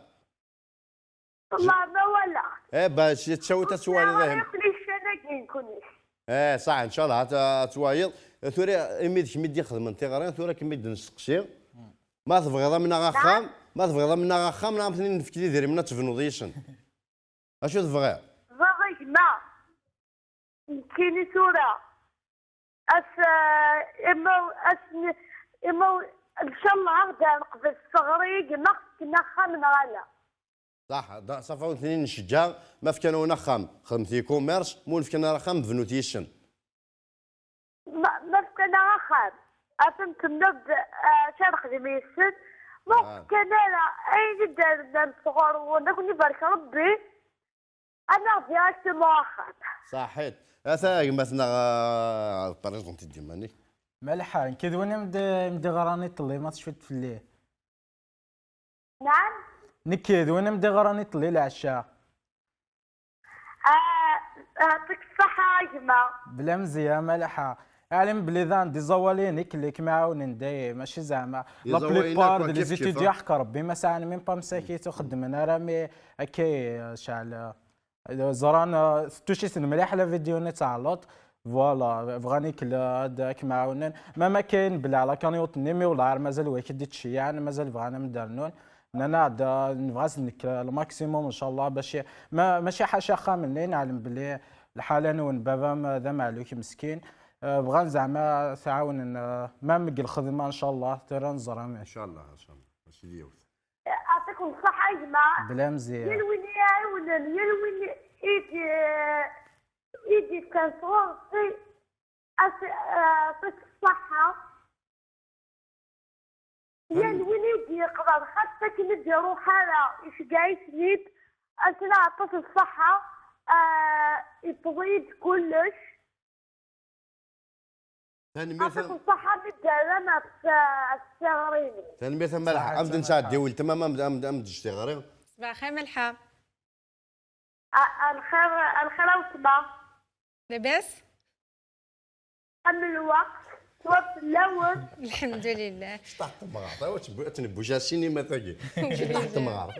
Wallah, ma wala. Eh, bac, yettcawit ad twaliḍ, ihi. Ur ccana-agi-nkuni. Eh, ṣaḥ, ncallah, ad, ad twayeḍ. Tura, imi d kemm i d-ixedmen tiɣri, tura kem-id-nesteqsi. Ma tebɣiḍ amneɣ axxam, ma tebɣiḍ amneɣ axxam, neɣ am ten-nefk d idrimen ad tebnuḍ yis-sen. Acu tebɣiḍ? Bɣiɣ a gma. Nekkini tura. As, eh, imi, as, imi, ncallah, ad neqbel s teɣri, a gma, xekken axxam neɣ ala. Ṣaḥ, da, ṣafa ur ten-id-nceggeɛ, ma fkan-awen axxam, xedmet e-commerce, ma ur fkan ara axxam, bnut yis-sen. Ma, ma fkan-aɣ axxam, ad ten-tenneḍ, eh, acu ara nexdem yis-sen, ma ur fkan ara, ayen i d-rnan sɣur-wen, ad ken-ibarek Rebbi, ad naɣ directement axxam. Ṣaḥit. Ata gma-tneɣ, eh, présente-d iman-ik. Malḥa, nekk d win i m-d-, i m-d-iɣran iḍelli, ma tecfiḍ fell-i. Naɛam? Nekk d win i m-d-iɣran iḍelli leɛca. Ah, yeɛṭik ṣṣeḥḥa a gma. Bla mzeyya, Malḥa. Ɛlim belli dan d iẓawaliyen i k-, i kem-iɛawnen dayem, mačči zeɛma. La plupart de les étudiants, ḥeq Rebbi, ma sɛan même pas msakit, ur xeddmen ara, mi akka, eh, ceɛl, eh, ẓran, eh, tettucisen mliḥ la vidéo-nni tɛelleḍ. Voilà, bɣan i k-, la, ad, ad kem-ɛawnen. Même akken, belli ɛla kan yiwet n imi, wellah ar mazal wa k-id-ittceyyiɛen, mazal bɣan ad m-d-rnun. Nnan-aɣ-d, eh, nebɣa ad s-nekk, eh, le maximum, ncallah, bac i-, ma, mačči ḥaca axxam-nni, neɛlem belli lḥala-nwen baba-m, eh, d ameɛluk meskin. Eh, bɣan zeɛma ad t-ɛawnen, eh, même deg lxedma, ncallah, tura neẓra amek. Ncallah, ncallah. A Sidi yawet. Yeɛṭikum ṣṣeḥḥa a gma. Bla mzeyya. Yal win i iɛiwnen, yal win i d-, i d-yefkan sɣur-s, as-, yeɛṭik ṣṣeḥḥa. Yal win i d-yeqḍan, xas akken ur d-iruḥ ara, iceggeɛ-iten-id, ass-a aṭas n ṣṣeḥḥa, ah, yewweḍ-iyi-d kullec. Tanemmirt a, aṭas n ṣṣeḥḥa mi d-terram ɣef, ɣef tiɣri-inu. Tanemmirt a Malḥa. Ṣaḥit a Malḥa. Am d-nesɛeddi weltma, am d-, am d-, am d-ǧǧ tiɣri. Ṣbaḥ lxir Malḥa. A, a lxir, a lxir a weltma. Labas? Am lweqt, wa fell-awen. Lḥemdulillah. Cṭaḥ temɣart, awa tebbu-, ad tnebbuj asinima tagi. Cṭaḥ temɣart.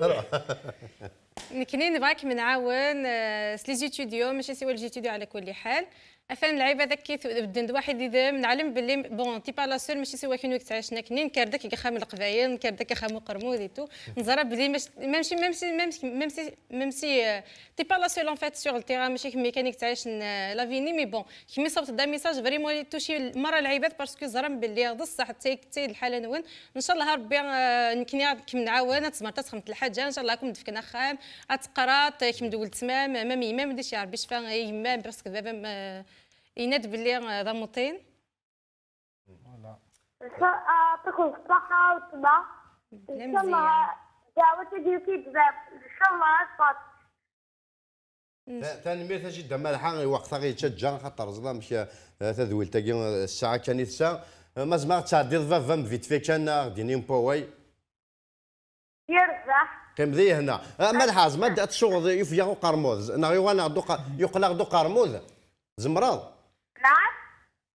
Nekkni nebɣa ad kem-nɛawen, eh, s les étudiants, mačči siwa les étudiants ɛla kulli ḥal. Atan lɛibad akka i bedden d waḥid idem, neɛlem belli, bon, t'es pas la seule, mačči siwa kunwi i yettɛicen akkenni, nekk ar dak deg axxam n Leqbayel, nekk ar dak axxam Uqermud et tout. Neẓra belli mac-, même si, même si, même si, même si, même si, euh, t'es pas la seule en fait sur le terrain, mačči kemmi kan i yettɛicen, euh, la vie-nni, mais bon, kemmi ṣabt-d un message vraiment i touché merra lɛibad, parce que ẓran belli d ṣṣeḥ, d tay, d tay lḥala-nwen. Ncallah Rebbi, euh, nekkni ad kem-nɛawen, ad tzemreḍ ad txedmeḍ lḥaǧa, ncallah ad kem-d-fken axxam, ad teqraḍ, kemm d weltma-m, même yemma-m, d acu Rebbi icfa, yemma-m, parce que baba-m, euh, yenna-d belli, euh, d amuṭin. Voilà. Yeɛṭikum ṣṣeḥḥa a weltma. Ncallah ddeɛwat-agi yufi-d bab, ncallah ad tfat. Ta-, tanemmirt a jidda Malḥa, i lweqt-a i ɣ-yettaǧǧa, xaṭer ẓer amek, eh, tadwilt-agi, eh, ssaɛa kan i tesɛa. Eh, ma tzemreḍ ad tɛeddiḍ baba-m vite fait kan, ad aɣ-d-yini un peu, way. Yerbeḥ. Qqim di hna. Eh, Malḥa, tzemreḍ ad tsuɣeḍ yufeg-aɣ uqermud, neɣ yuɣal-aɣ-d uqa-, yuqel-aɣ-d uqermud? Tzemreḍ? Naɛam.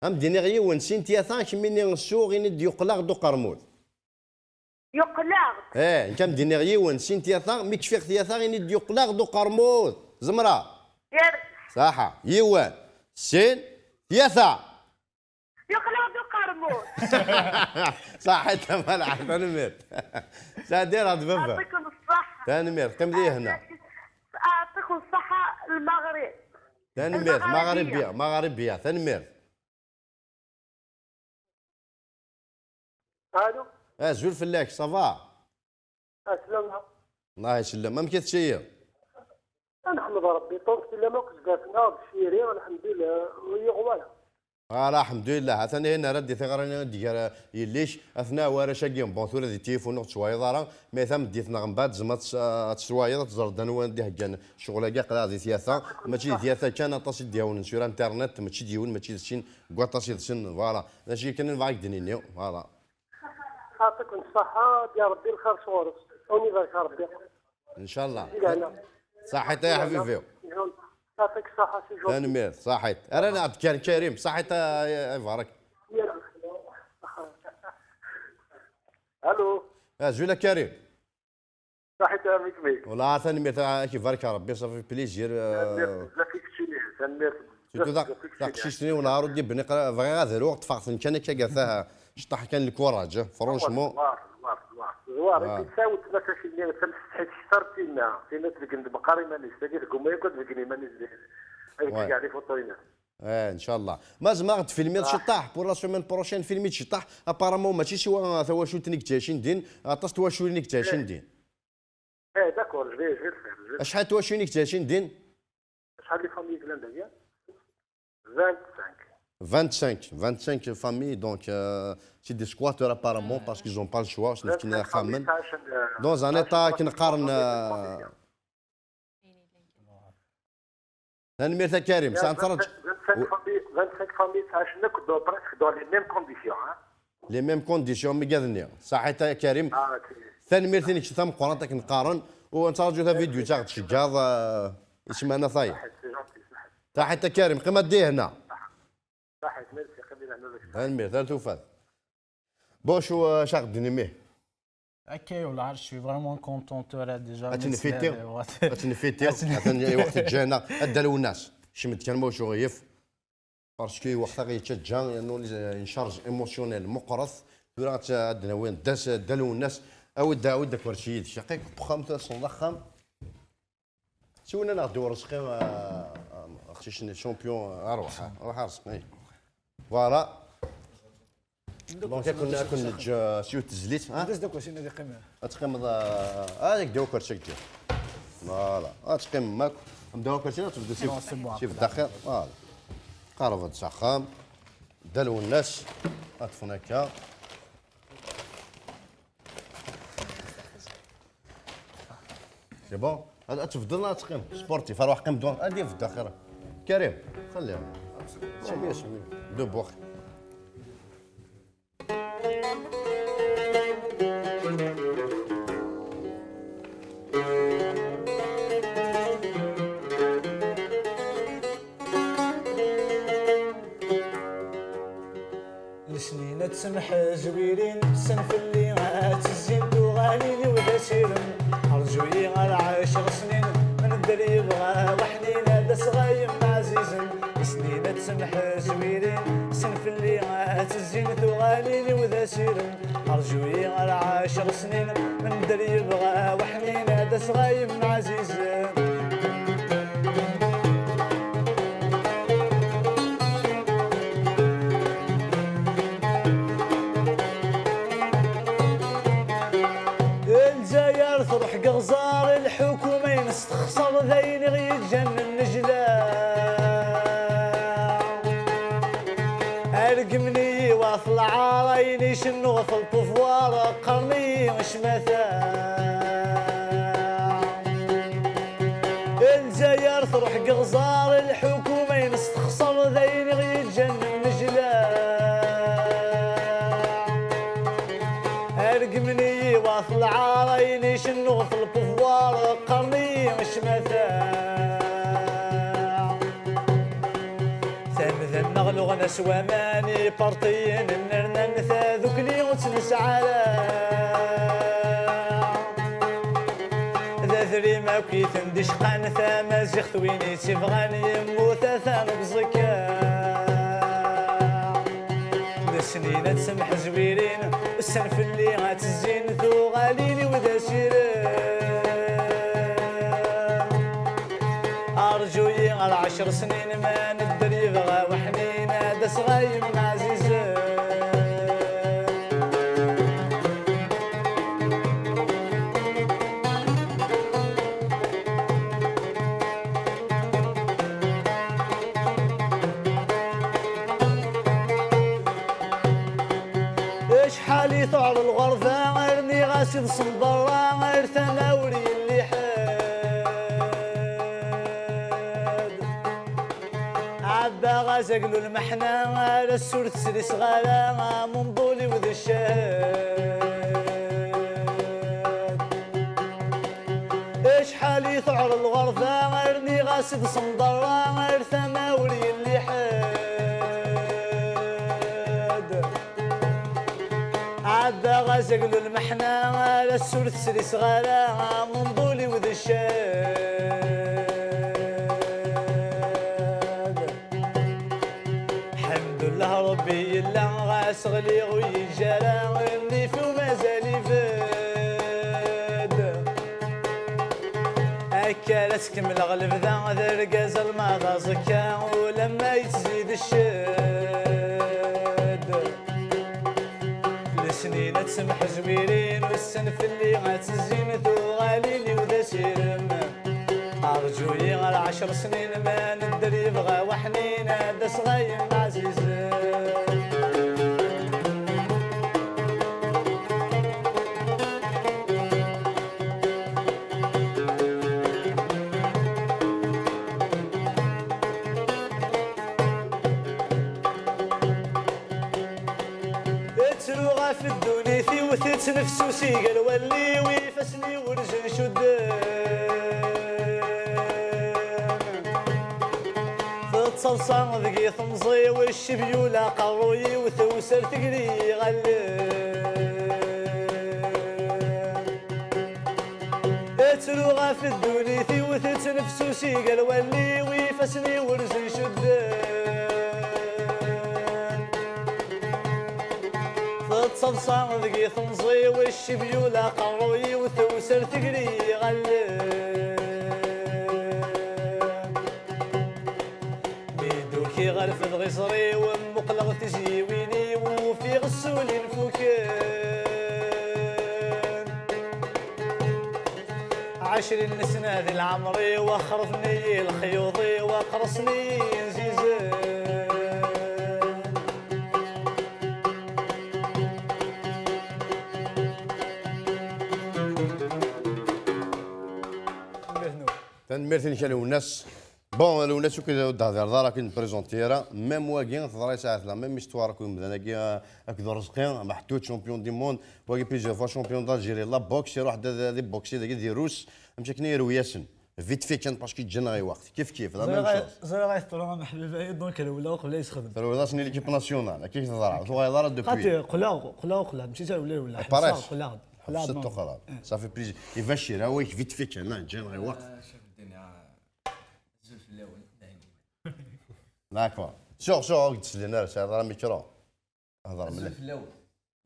Ad m-d-iniɣ yiwen, sin tyata, kemmini suɣ, ini-d yuqel-aɣ-d uqermud. Yuqel-aɣ-d. Eh, nekk ad m-d-iniɣ yiwen, sin tyata, mi kfiɣ tyata, ini-d yuqel-aɣ-d uqermud. Zemreɣ? Yerbeḥ. Ṣaḥa. Yiwen, sin, tyata. Yuqel-aɣ-d uqermud. Ṣaḥit a Malḥa, tanemmirt. Sɛeddi-aɣ-d baba. Yeɛṭikum ṣṣeḥḥa. Tanemmirt, qqim di hna. Yeɛṭikum ṣṣeḥḥa, Lmeɣrib. Tanemmirt, Lmeɣribiya. Maɣribiya, Maɣribiya, tanemmirt. Allô? Azul fell-ak, ça va? Aslama. Allah isellem, amek i teččiḍ? Ad neḥmed Rebbi, ṭṭuq fell-am akk zdat-neɣ, d ciri, alḥemdulillah, ur yuɣ wara. Ala, alḥemdulillah, atan ihi nerra-d i tiɣri-nni i d-iger yelli-k, atna warrac-agi, bon, tura di tilifun ur tettwayeḍ ara, mais tameddit neɣ mbeɛd tzemreḍ ad tt-, ad tettwayeḍ, ad teẓreḍ anwa i d-iheggan ccɣel-agi, aql-aɣ di tyata, mačči di tyata kan, aṭas i d-iɛawnen sur internet, mačči d yiwen, mačči d sin, deg waṭas yid-sen, voilà. D acu kan i nebɣa ad k-d-nini, voilà. Yeɛṭiken ṣṣeḥḥa, ad d-yerr Rebbi lxir sɣur-s. Ad wen-ibarek Rebbi. Inchallah. Saḥit a ḥbibi. Yɛṭik ṣṣeḥḥa si Jean. Tanemmirt, saḥit. Ara nɛeḍ kan Karim, saḥit a, a Ibarek. Allô. Azul a Karim. Saḥit a Mikmik. Wala tanemmirt, a k-ibarek Rebbi, ça fait plaisir. Tanemmirt bzaf i keččini, tanemmirt. Surtout bzaf, ta-, bzaf i keččini. Taqcict-nni wala ur d-ibni, bɣiɣ ad ruɣ, ṭṭfeɣ-ten kan akka, gata, cṭaḥ kan lkuraj, franchement. Ẓwar, ẓwar, ẓwar. Ẓwar, i tessawed ma tacinni d tamsetḥit kter tinna, tinna tbeggen d meqqar iman-is, tagi tgumma yakk ad tbeggen iman-is di, ad teg les photos-ina. Eh, inchallah. Ma zemreɣ ad tfilmiḍ ciṭṭaḥ, pour la semaine prochaine, filmi-d ciṭṭaḥ. Apparemment, mačči siwa tawacult-nni i yettɛicin din, aṭas n twaculin i yettɛicin din. Eh, d'accord, je vais, je vais le faire, je vais le faire. Acḥal n twaculin i yettɛicin din? Acḥal les familles yellan dagi? Vingt-cinq. Vingt-cinq, vingt-cinq familles, donc, euh, c'est des squatteurs apparemment, parce qu'ils ont pas le choix, c'est une famille. Dans un état qui ne قارن. Tanemmirt a Karim, sɛan ttṛaǧ. Vingt-cinq familles, vingt-cinq familles ttɛicen akk dans, presque dans les mêmes conditions, hein. Les mêmes conditions, mi gad-nni. Saḥit a Karim. Ah, ok. Tanemmirt i nekk tameqqrant akken qqaren, u nettṛaǧu tavidyu-tt-aɣ-d-tceggeḍ, eh, i ssmana tayeḍ. Saḥit, c'est gentil, saḥit. Saḥit a Karim, qim a dihna. Saḥit, merci, qim di lehna. Tanemmirt, ar tufat. Bon, acu, eh, acu aɣ-d-nini? Ok, wala, je suis vraiment content tura déjà. Ad tenfitiɣ, ad tenfitiɣ, atan lweqt ǧǧan-aɣ, a Dda Lwennas. Kcem-d kan ma ulac aɣilif. Parce que lweqt aɣ-yettaǧǧa, yernu une charge émotionnelle meqqret. Tura ad, ad d-nawi Dda, Dda Lwennas, awi-d, awi-d akersi yid-k. Aql-ik deg uxxam, tura tessneḍ axxam. Siwlen-aneɣ-d i Urezqi, ah, ah, aqcic-nni, champion, ah, arwaḥ, ah, arwaḥ a Rezqi. Voilà. Donc, ad ken-, ad ken-neǧǧ, ah, s yiwet tezlit, ah? Ad teqqimeḍ, ah, ah, ad ak-d-yawi akersi, ad ak-d-yawi. Voilà. Ad teqqimem akk. Ad m-d-yawi akersi, ad tebdu si, si beddaxel. Voilà. Qerreb-d s axxam. Dda Lwennas. Ad ṭṭfen akka. C'est bon. Ad, ad tebdel, ad teqqim. Sportif, aruḥ qqim dwan. Ad yebda xir. Karim, خليها. C'est bien, c'est bien. De boire. Lesnin ad ttemḥezwirin, ssen fell-i ad tezzin tuɣalin-iw d asirem. Rǧu-yi ar ɛecr snin, nedder yebɣa waḥnin ad asɣa yemma ɛzizen. Lesnin ad ttemḥezwirin, ssen fell-i ad tezzin tuɣalin-iw d asirem. Rǧu-yi ar ɛecr snin, nedder yebɣa waḥnin ad asɣa yemma ɛzizen. Lezzayer truḥ deg iɣzer, lḥukuma-ines texṣer, d ayen i ɣ-yeǧǧan nnejla. Regmen-iyi wat lɛar, ayen icennu ɣef lpuvwar, qqaren-iyi cmata. Lezzayer truḥ deg iɣzer, lḥukuma-ines texṣer, d ayen i ɣ-yeǧǧan nnejla. Regmen-iyi wat lɛar, ayen icennu ɣef lpuvwar, qqaren-iyi cmata. Tamda-nneɣ luɣen-as waman, ipartiyen nnernan tadukli ur tt-nesɛi ara. D adrim akk i ten-d-icqan, tamaziɣt win i tt-ibɣan yemmut atan deg uẓekka. Lesnin ad ttemḥezwirin, ssen fell-i ad tezzin tuɣalin-iw d asirem. Arǧu-yi ar ɛecr snin, ma nedder yebɣa waḥnin ad asɣa yemma ɛzizen. Acḥal i tuɛer lɣerba, rniɣ-as iḍes n berra, ar tama ur yelli ḥedd. Ɛebbaɣ azaglu lmeḥna, ar ass ur t-sliseɣ ara, amenḍul-iw d cched. Semḍerra ar tama ur yelli ḥedd. Ɛeddaɣ azaglu lmeḥna, ar ass ur t-sriseɣ ara, menḍul-iw d ccad. Ḥemdullah Rebbi yella, ɣas ɣliɣ ur yejji ara, nnif-iw mazal ibedd. Akka ara tkemmleɣ lebda d argaz alma d aẓekka, ulamma yettzid cced. Lesnin ad ttemḥezwirin, ussan fell-i ad tezzin, tuɣalin-iw d asirem. Arǧu-yi ɣer ɛecr snin, ma nedder yebɣa waḥnin, ad d-aseɣ ayen ɛzizen. Ttruɣ ɣef ddunit-iw, tettnefsusi gar wallen-iw, ifassen-iw urzen cudden. Tettaḍsa deg-i temẓi-w, ccib yula aqerruy-iw, tewser tegri iɣallen. Ttruɣ ɣef ddunit-iw, tettnefsusi gar wallen-iw, ifassen-iw urzen cudden. Tettaḍsa deg-i temẓi-w, ccib yula aqerruy-iw, tewser tegri iɣallen. Mi d-ukiɣ rfed ɣiẓri-w, mmuqleɣ tizyiwin-iw, ufiɣ ssulin fuken. Ɛecrin n sna di leɛmer-iw, xerben-iyi lexyuḍ-iw, aqersen-iyi inzizen. Tanemmirt-nwen. Tanemmirt-nnek a Lwennas. Bon, a Lwennas, ur d-hdireḍ ara, ur k-id-nprezenti ara. Même wagi, teḍra-yas ahat la même histoire akked umdan-agi, euh, akked Urezqi Meḥtud, champion du monde. Wagi plusieurs fois champion d'Algérie, la boxe, iruḥ-d ad, ad iboxi dagi di Rus. Amek akken i irew-yasen. Vite fait kan, parce que ǧǧan-aɣ i lweqt. Kif kif, la même chose. Ẓriɣ ay teṭṭru am Ḥbiba-yi, donc rewleɣ uqbel ad yesxedem. Trewleḍ-asen i l'équipe nationale, akka i teḍra. Ur tuɣaleḍ ara depuis. Xaṭi, qleɣ, qleɣ, qleɣ, mačči d tarewla, rewleɣ. Ḥebseɣ, qleɣ-d. Qleɣ-d. Ça fait plaisir. Ibacir, awak, vite fait kan, ǧǧan-aɣ i lweqt. Azul fell-awen, dayen. D'accord. Sûr, sûr, ur k-d-sellen ara, tesɛiḍ ara micro. Hḍer mliḥ. Azul fell-awen.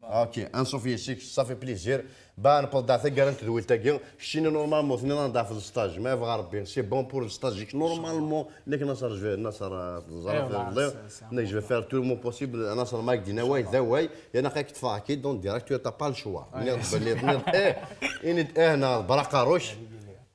Ok, anṣuf yes-k, ça fait plaisir. Ba, newweḍ-d ɣer taggara n tedwilt-agi. Keččini, normalement, tenniḍ-aɣ-d ɣef le stage. Ma yebɣa Rebbi, c'est bon pour le stage-ik. Normalement, nekk Naṣer, je vais, Naṣer, euh, teẓriḍ iḍelli. Nekk, je vais faire tout mon possible. Naṣer, ma ak-d-yenna way d away, yerna ad k-ṭṭfeɣ akid, donc direct, tu n'as pas le choix. Tenniḍ-d belli, tenniḍ-d ih, ini-d ih neɣ ḍebber aqerru-k.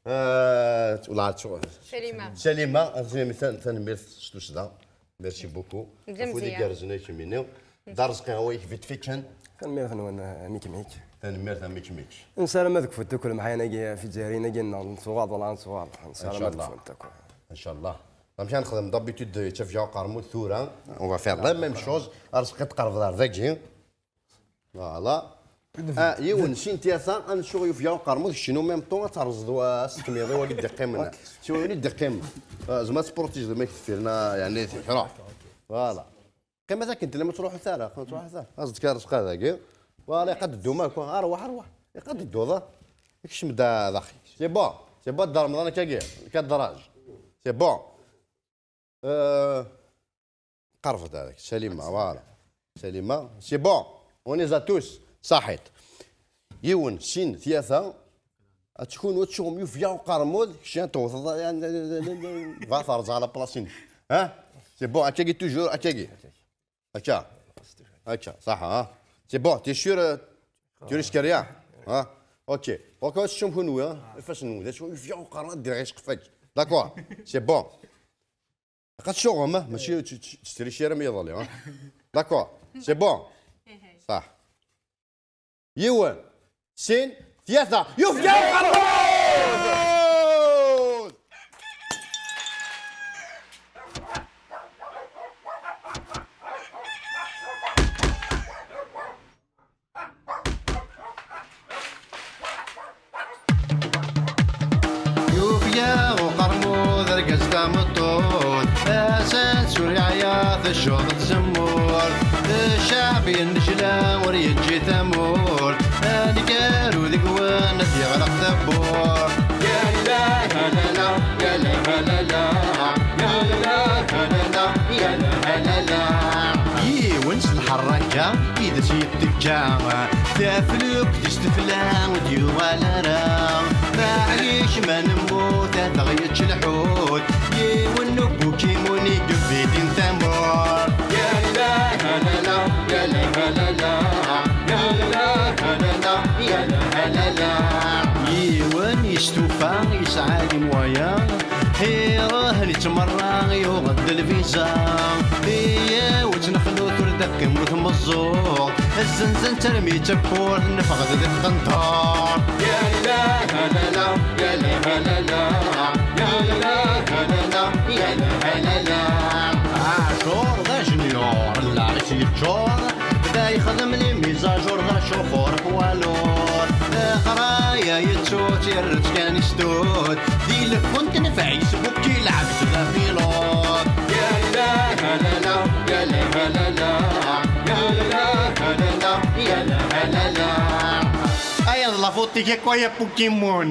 Euh, wala, Salima. Salima, tan-, tanemmirt s tussda. Merci beaucoup. Afud igerrzen ay kemmini. D Arezqi awayek vite fait kan. Tanemmirt-nwen, a Mikmik. Tanemmirt a Mikmik. Nessaram ad kfunt akk lemḥayan-agi tizzayriyin-agi-nneɣ n tuɣaḍ, wala n tuɣaḍ. Nessaram ad kfunt akk. Inchallah. Amek ara nexdem d'habitude, yettafeg-aɣ uqermud tura. On va faire la même chose. Arezqi tqerrbeḍ ar dagi. Voilà. Ah, yiwen, sin, tlata, ad nsuɣ yufeg-aɣ uqermud, keččini en même temps ad terẓeḍ wa-, asekmiḍ-iw wagi d-iqqimen. Siwa win i d-iqqimen. Ah, zma ad tprotijeḍ ma k-teffiren, ah, yeɛni tekra. Voilà. Qqimet akken tellam, ur ttruḥut ara, ur ttruḥut ara. Aẓ-d kan Arezqi dagi. Voilà, iqad ddum akk, arwaḥ, arwaḥ. Iqad ddud, ah. Kcem-d, ah, daxel. C'est bon, c'est bon, Dda Remḍan akkagi, le cadrage. C'est bon. Euh, Qerrbeḍ-d hadaak. Salima, voilà. Salima, c'est bon. On les a tous. Saḥit. Yiwen, sin, tlata. Ad tkun, ad tsuɣem yufeg-aɣ uqermud, kečč ad tewteḍ, bɣa terẓ ɣer la place-inek. Hein? C'est bon, akkagi toujours, akkagi. Akka. Akka, saḥa, ha? C'est bon, t'es sûr, euh, tu risques rien? Hein? Ok. Ok, ad teččum kunwi, ha? Ifassen-nwen, d acu yufeg-aɣ uqermud, ad d-iɣic qeffak. D'accord, c'est bon. Ad tsuɣem, ah, mačči tt-, tt-, tt-, trici ara mi iḍelli, ah. D'accord, c'est bon. Saḥ. Yiwen, sin, tlata, yufeg-aɣ uqermud! Yufeg-aɣ uqermud, argaz d Yennejla ur yeǧǧi tamurt, aneggaru deg-wen ad yeɣleq tawwurt. Yalla halala, yalla halala, yalla halala, yalla halala. Yiwen s lḥerraka i d as-yettekka, taflukt-is tefla ur d-yuɣal ara. Maɛlic ma nemmut ad aɣ-yečč lḥut, yiwen n ubukimun i yebidin tamurt. Yalla halala, yalla halala, yalla halala, yalla halala. Yiwen yestufa yesɛa les moyens, iruḥ yettmerra yuɣ-d lviza. Iyyawet nexlut ur d-aqqim ur tmeẓẓuɣ, zzenzen termi d tawwurt neffeɣ-d di tqenṭert. Yalla halala, yalla halala, yalla halala, yalla halala. Aɛcur d ajenyur, llaɣ-is yeččur, bda yexdem les mises à jour d acuxur poids lourd. Leɣraya yettu-tt yerra-tt kan istut, di lfunt n Facebook ilɛeb s la pilote. Yalla halala, yalla halala, yalla halala, yalla halala. Aya d la faute-ik akk, ay a Pokémon.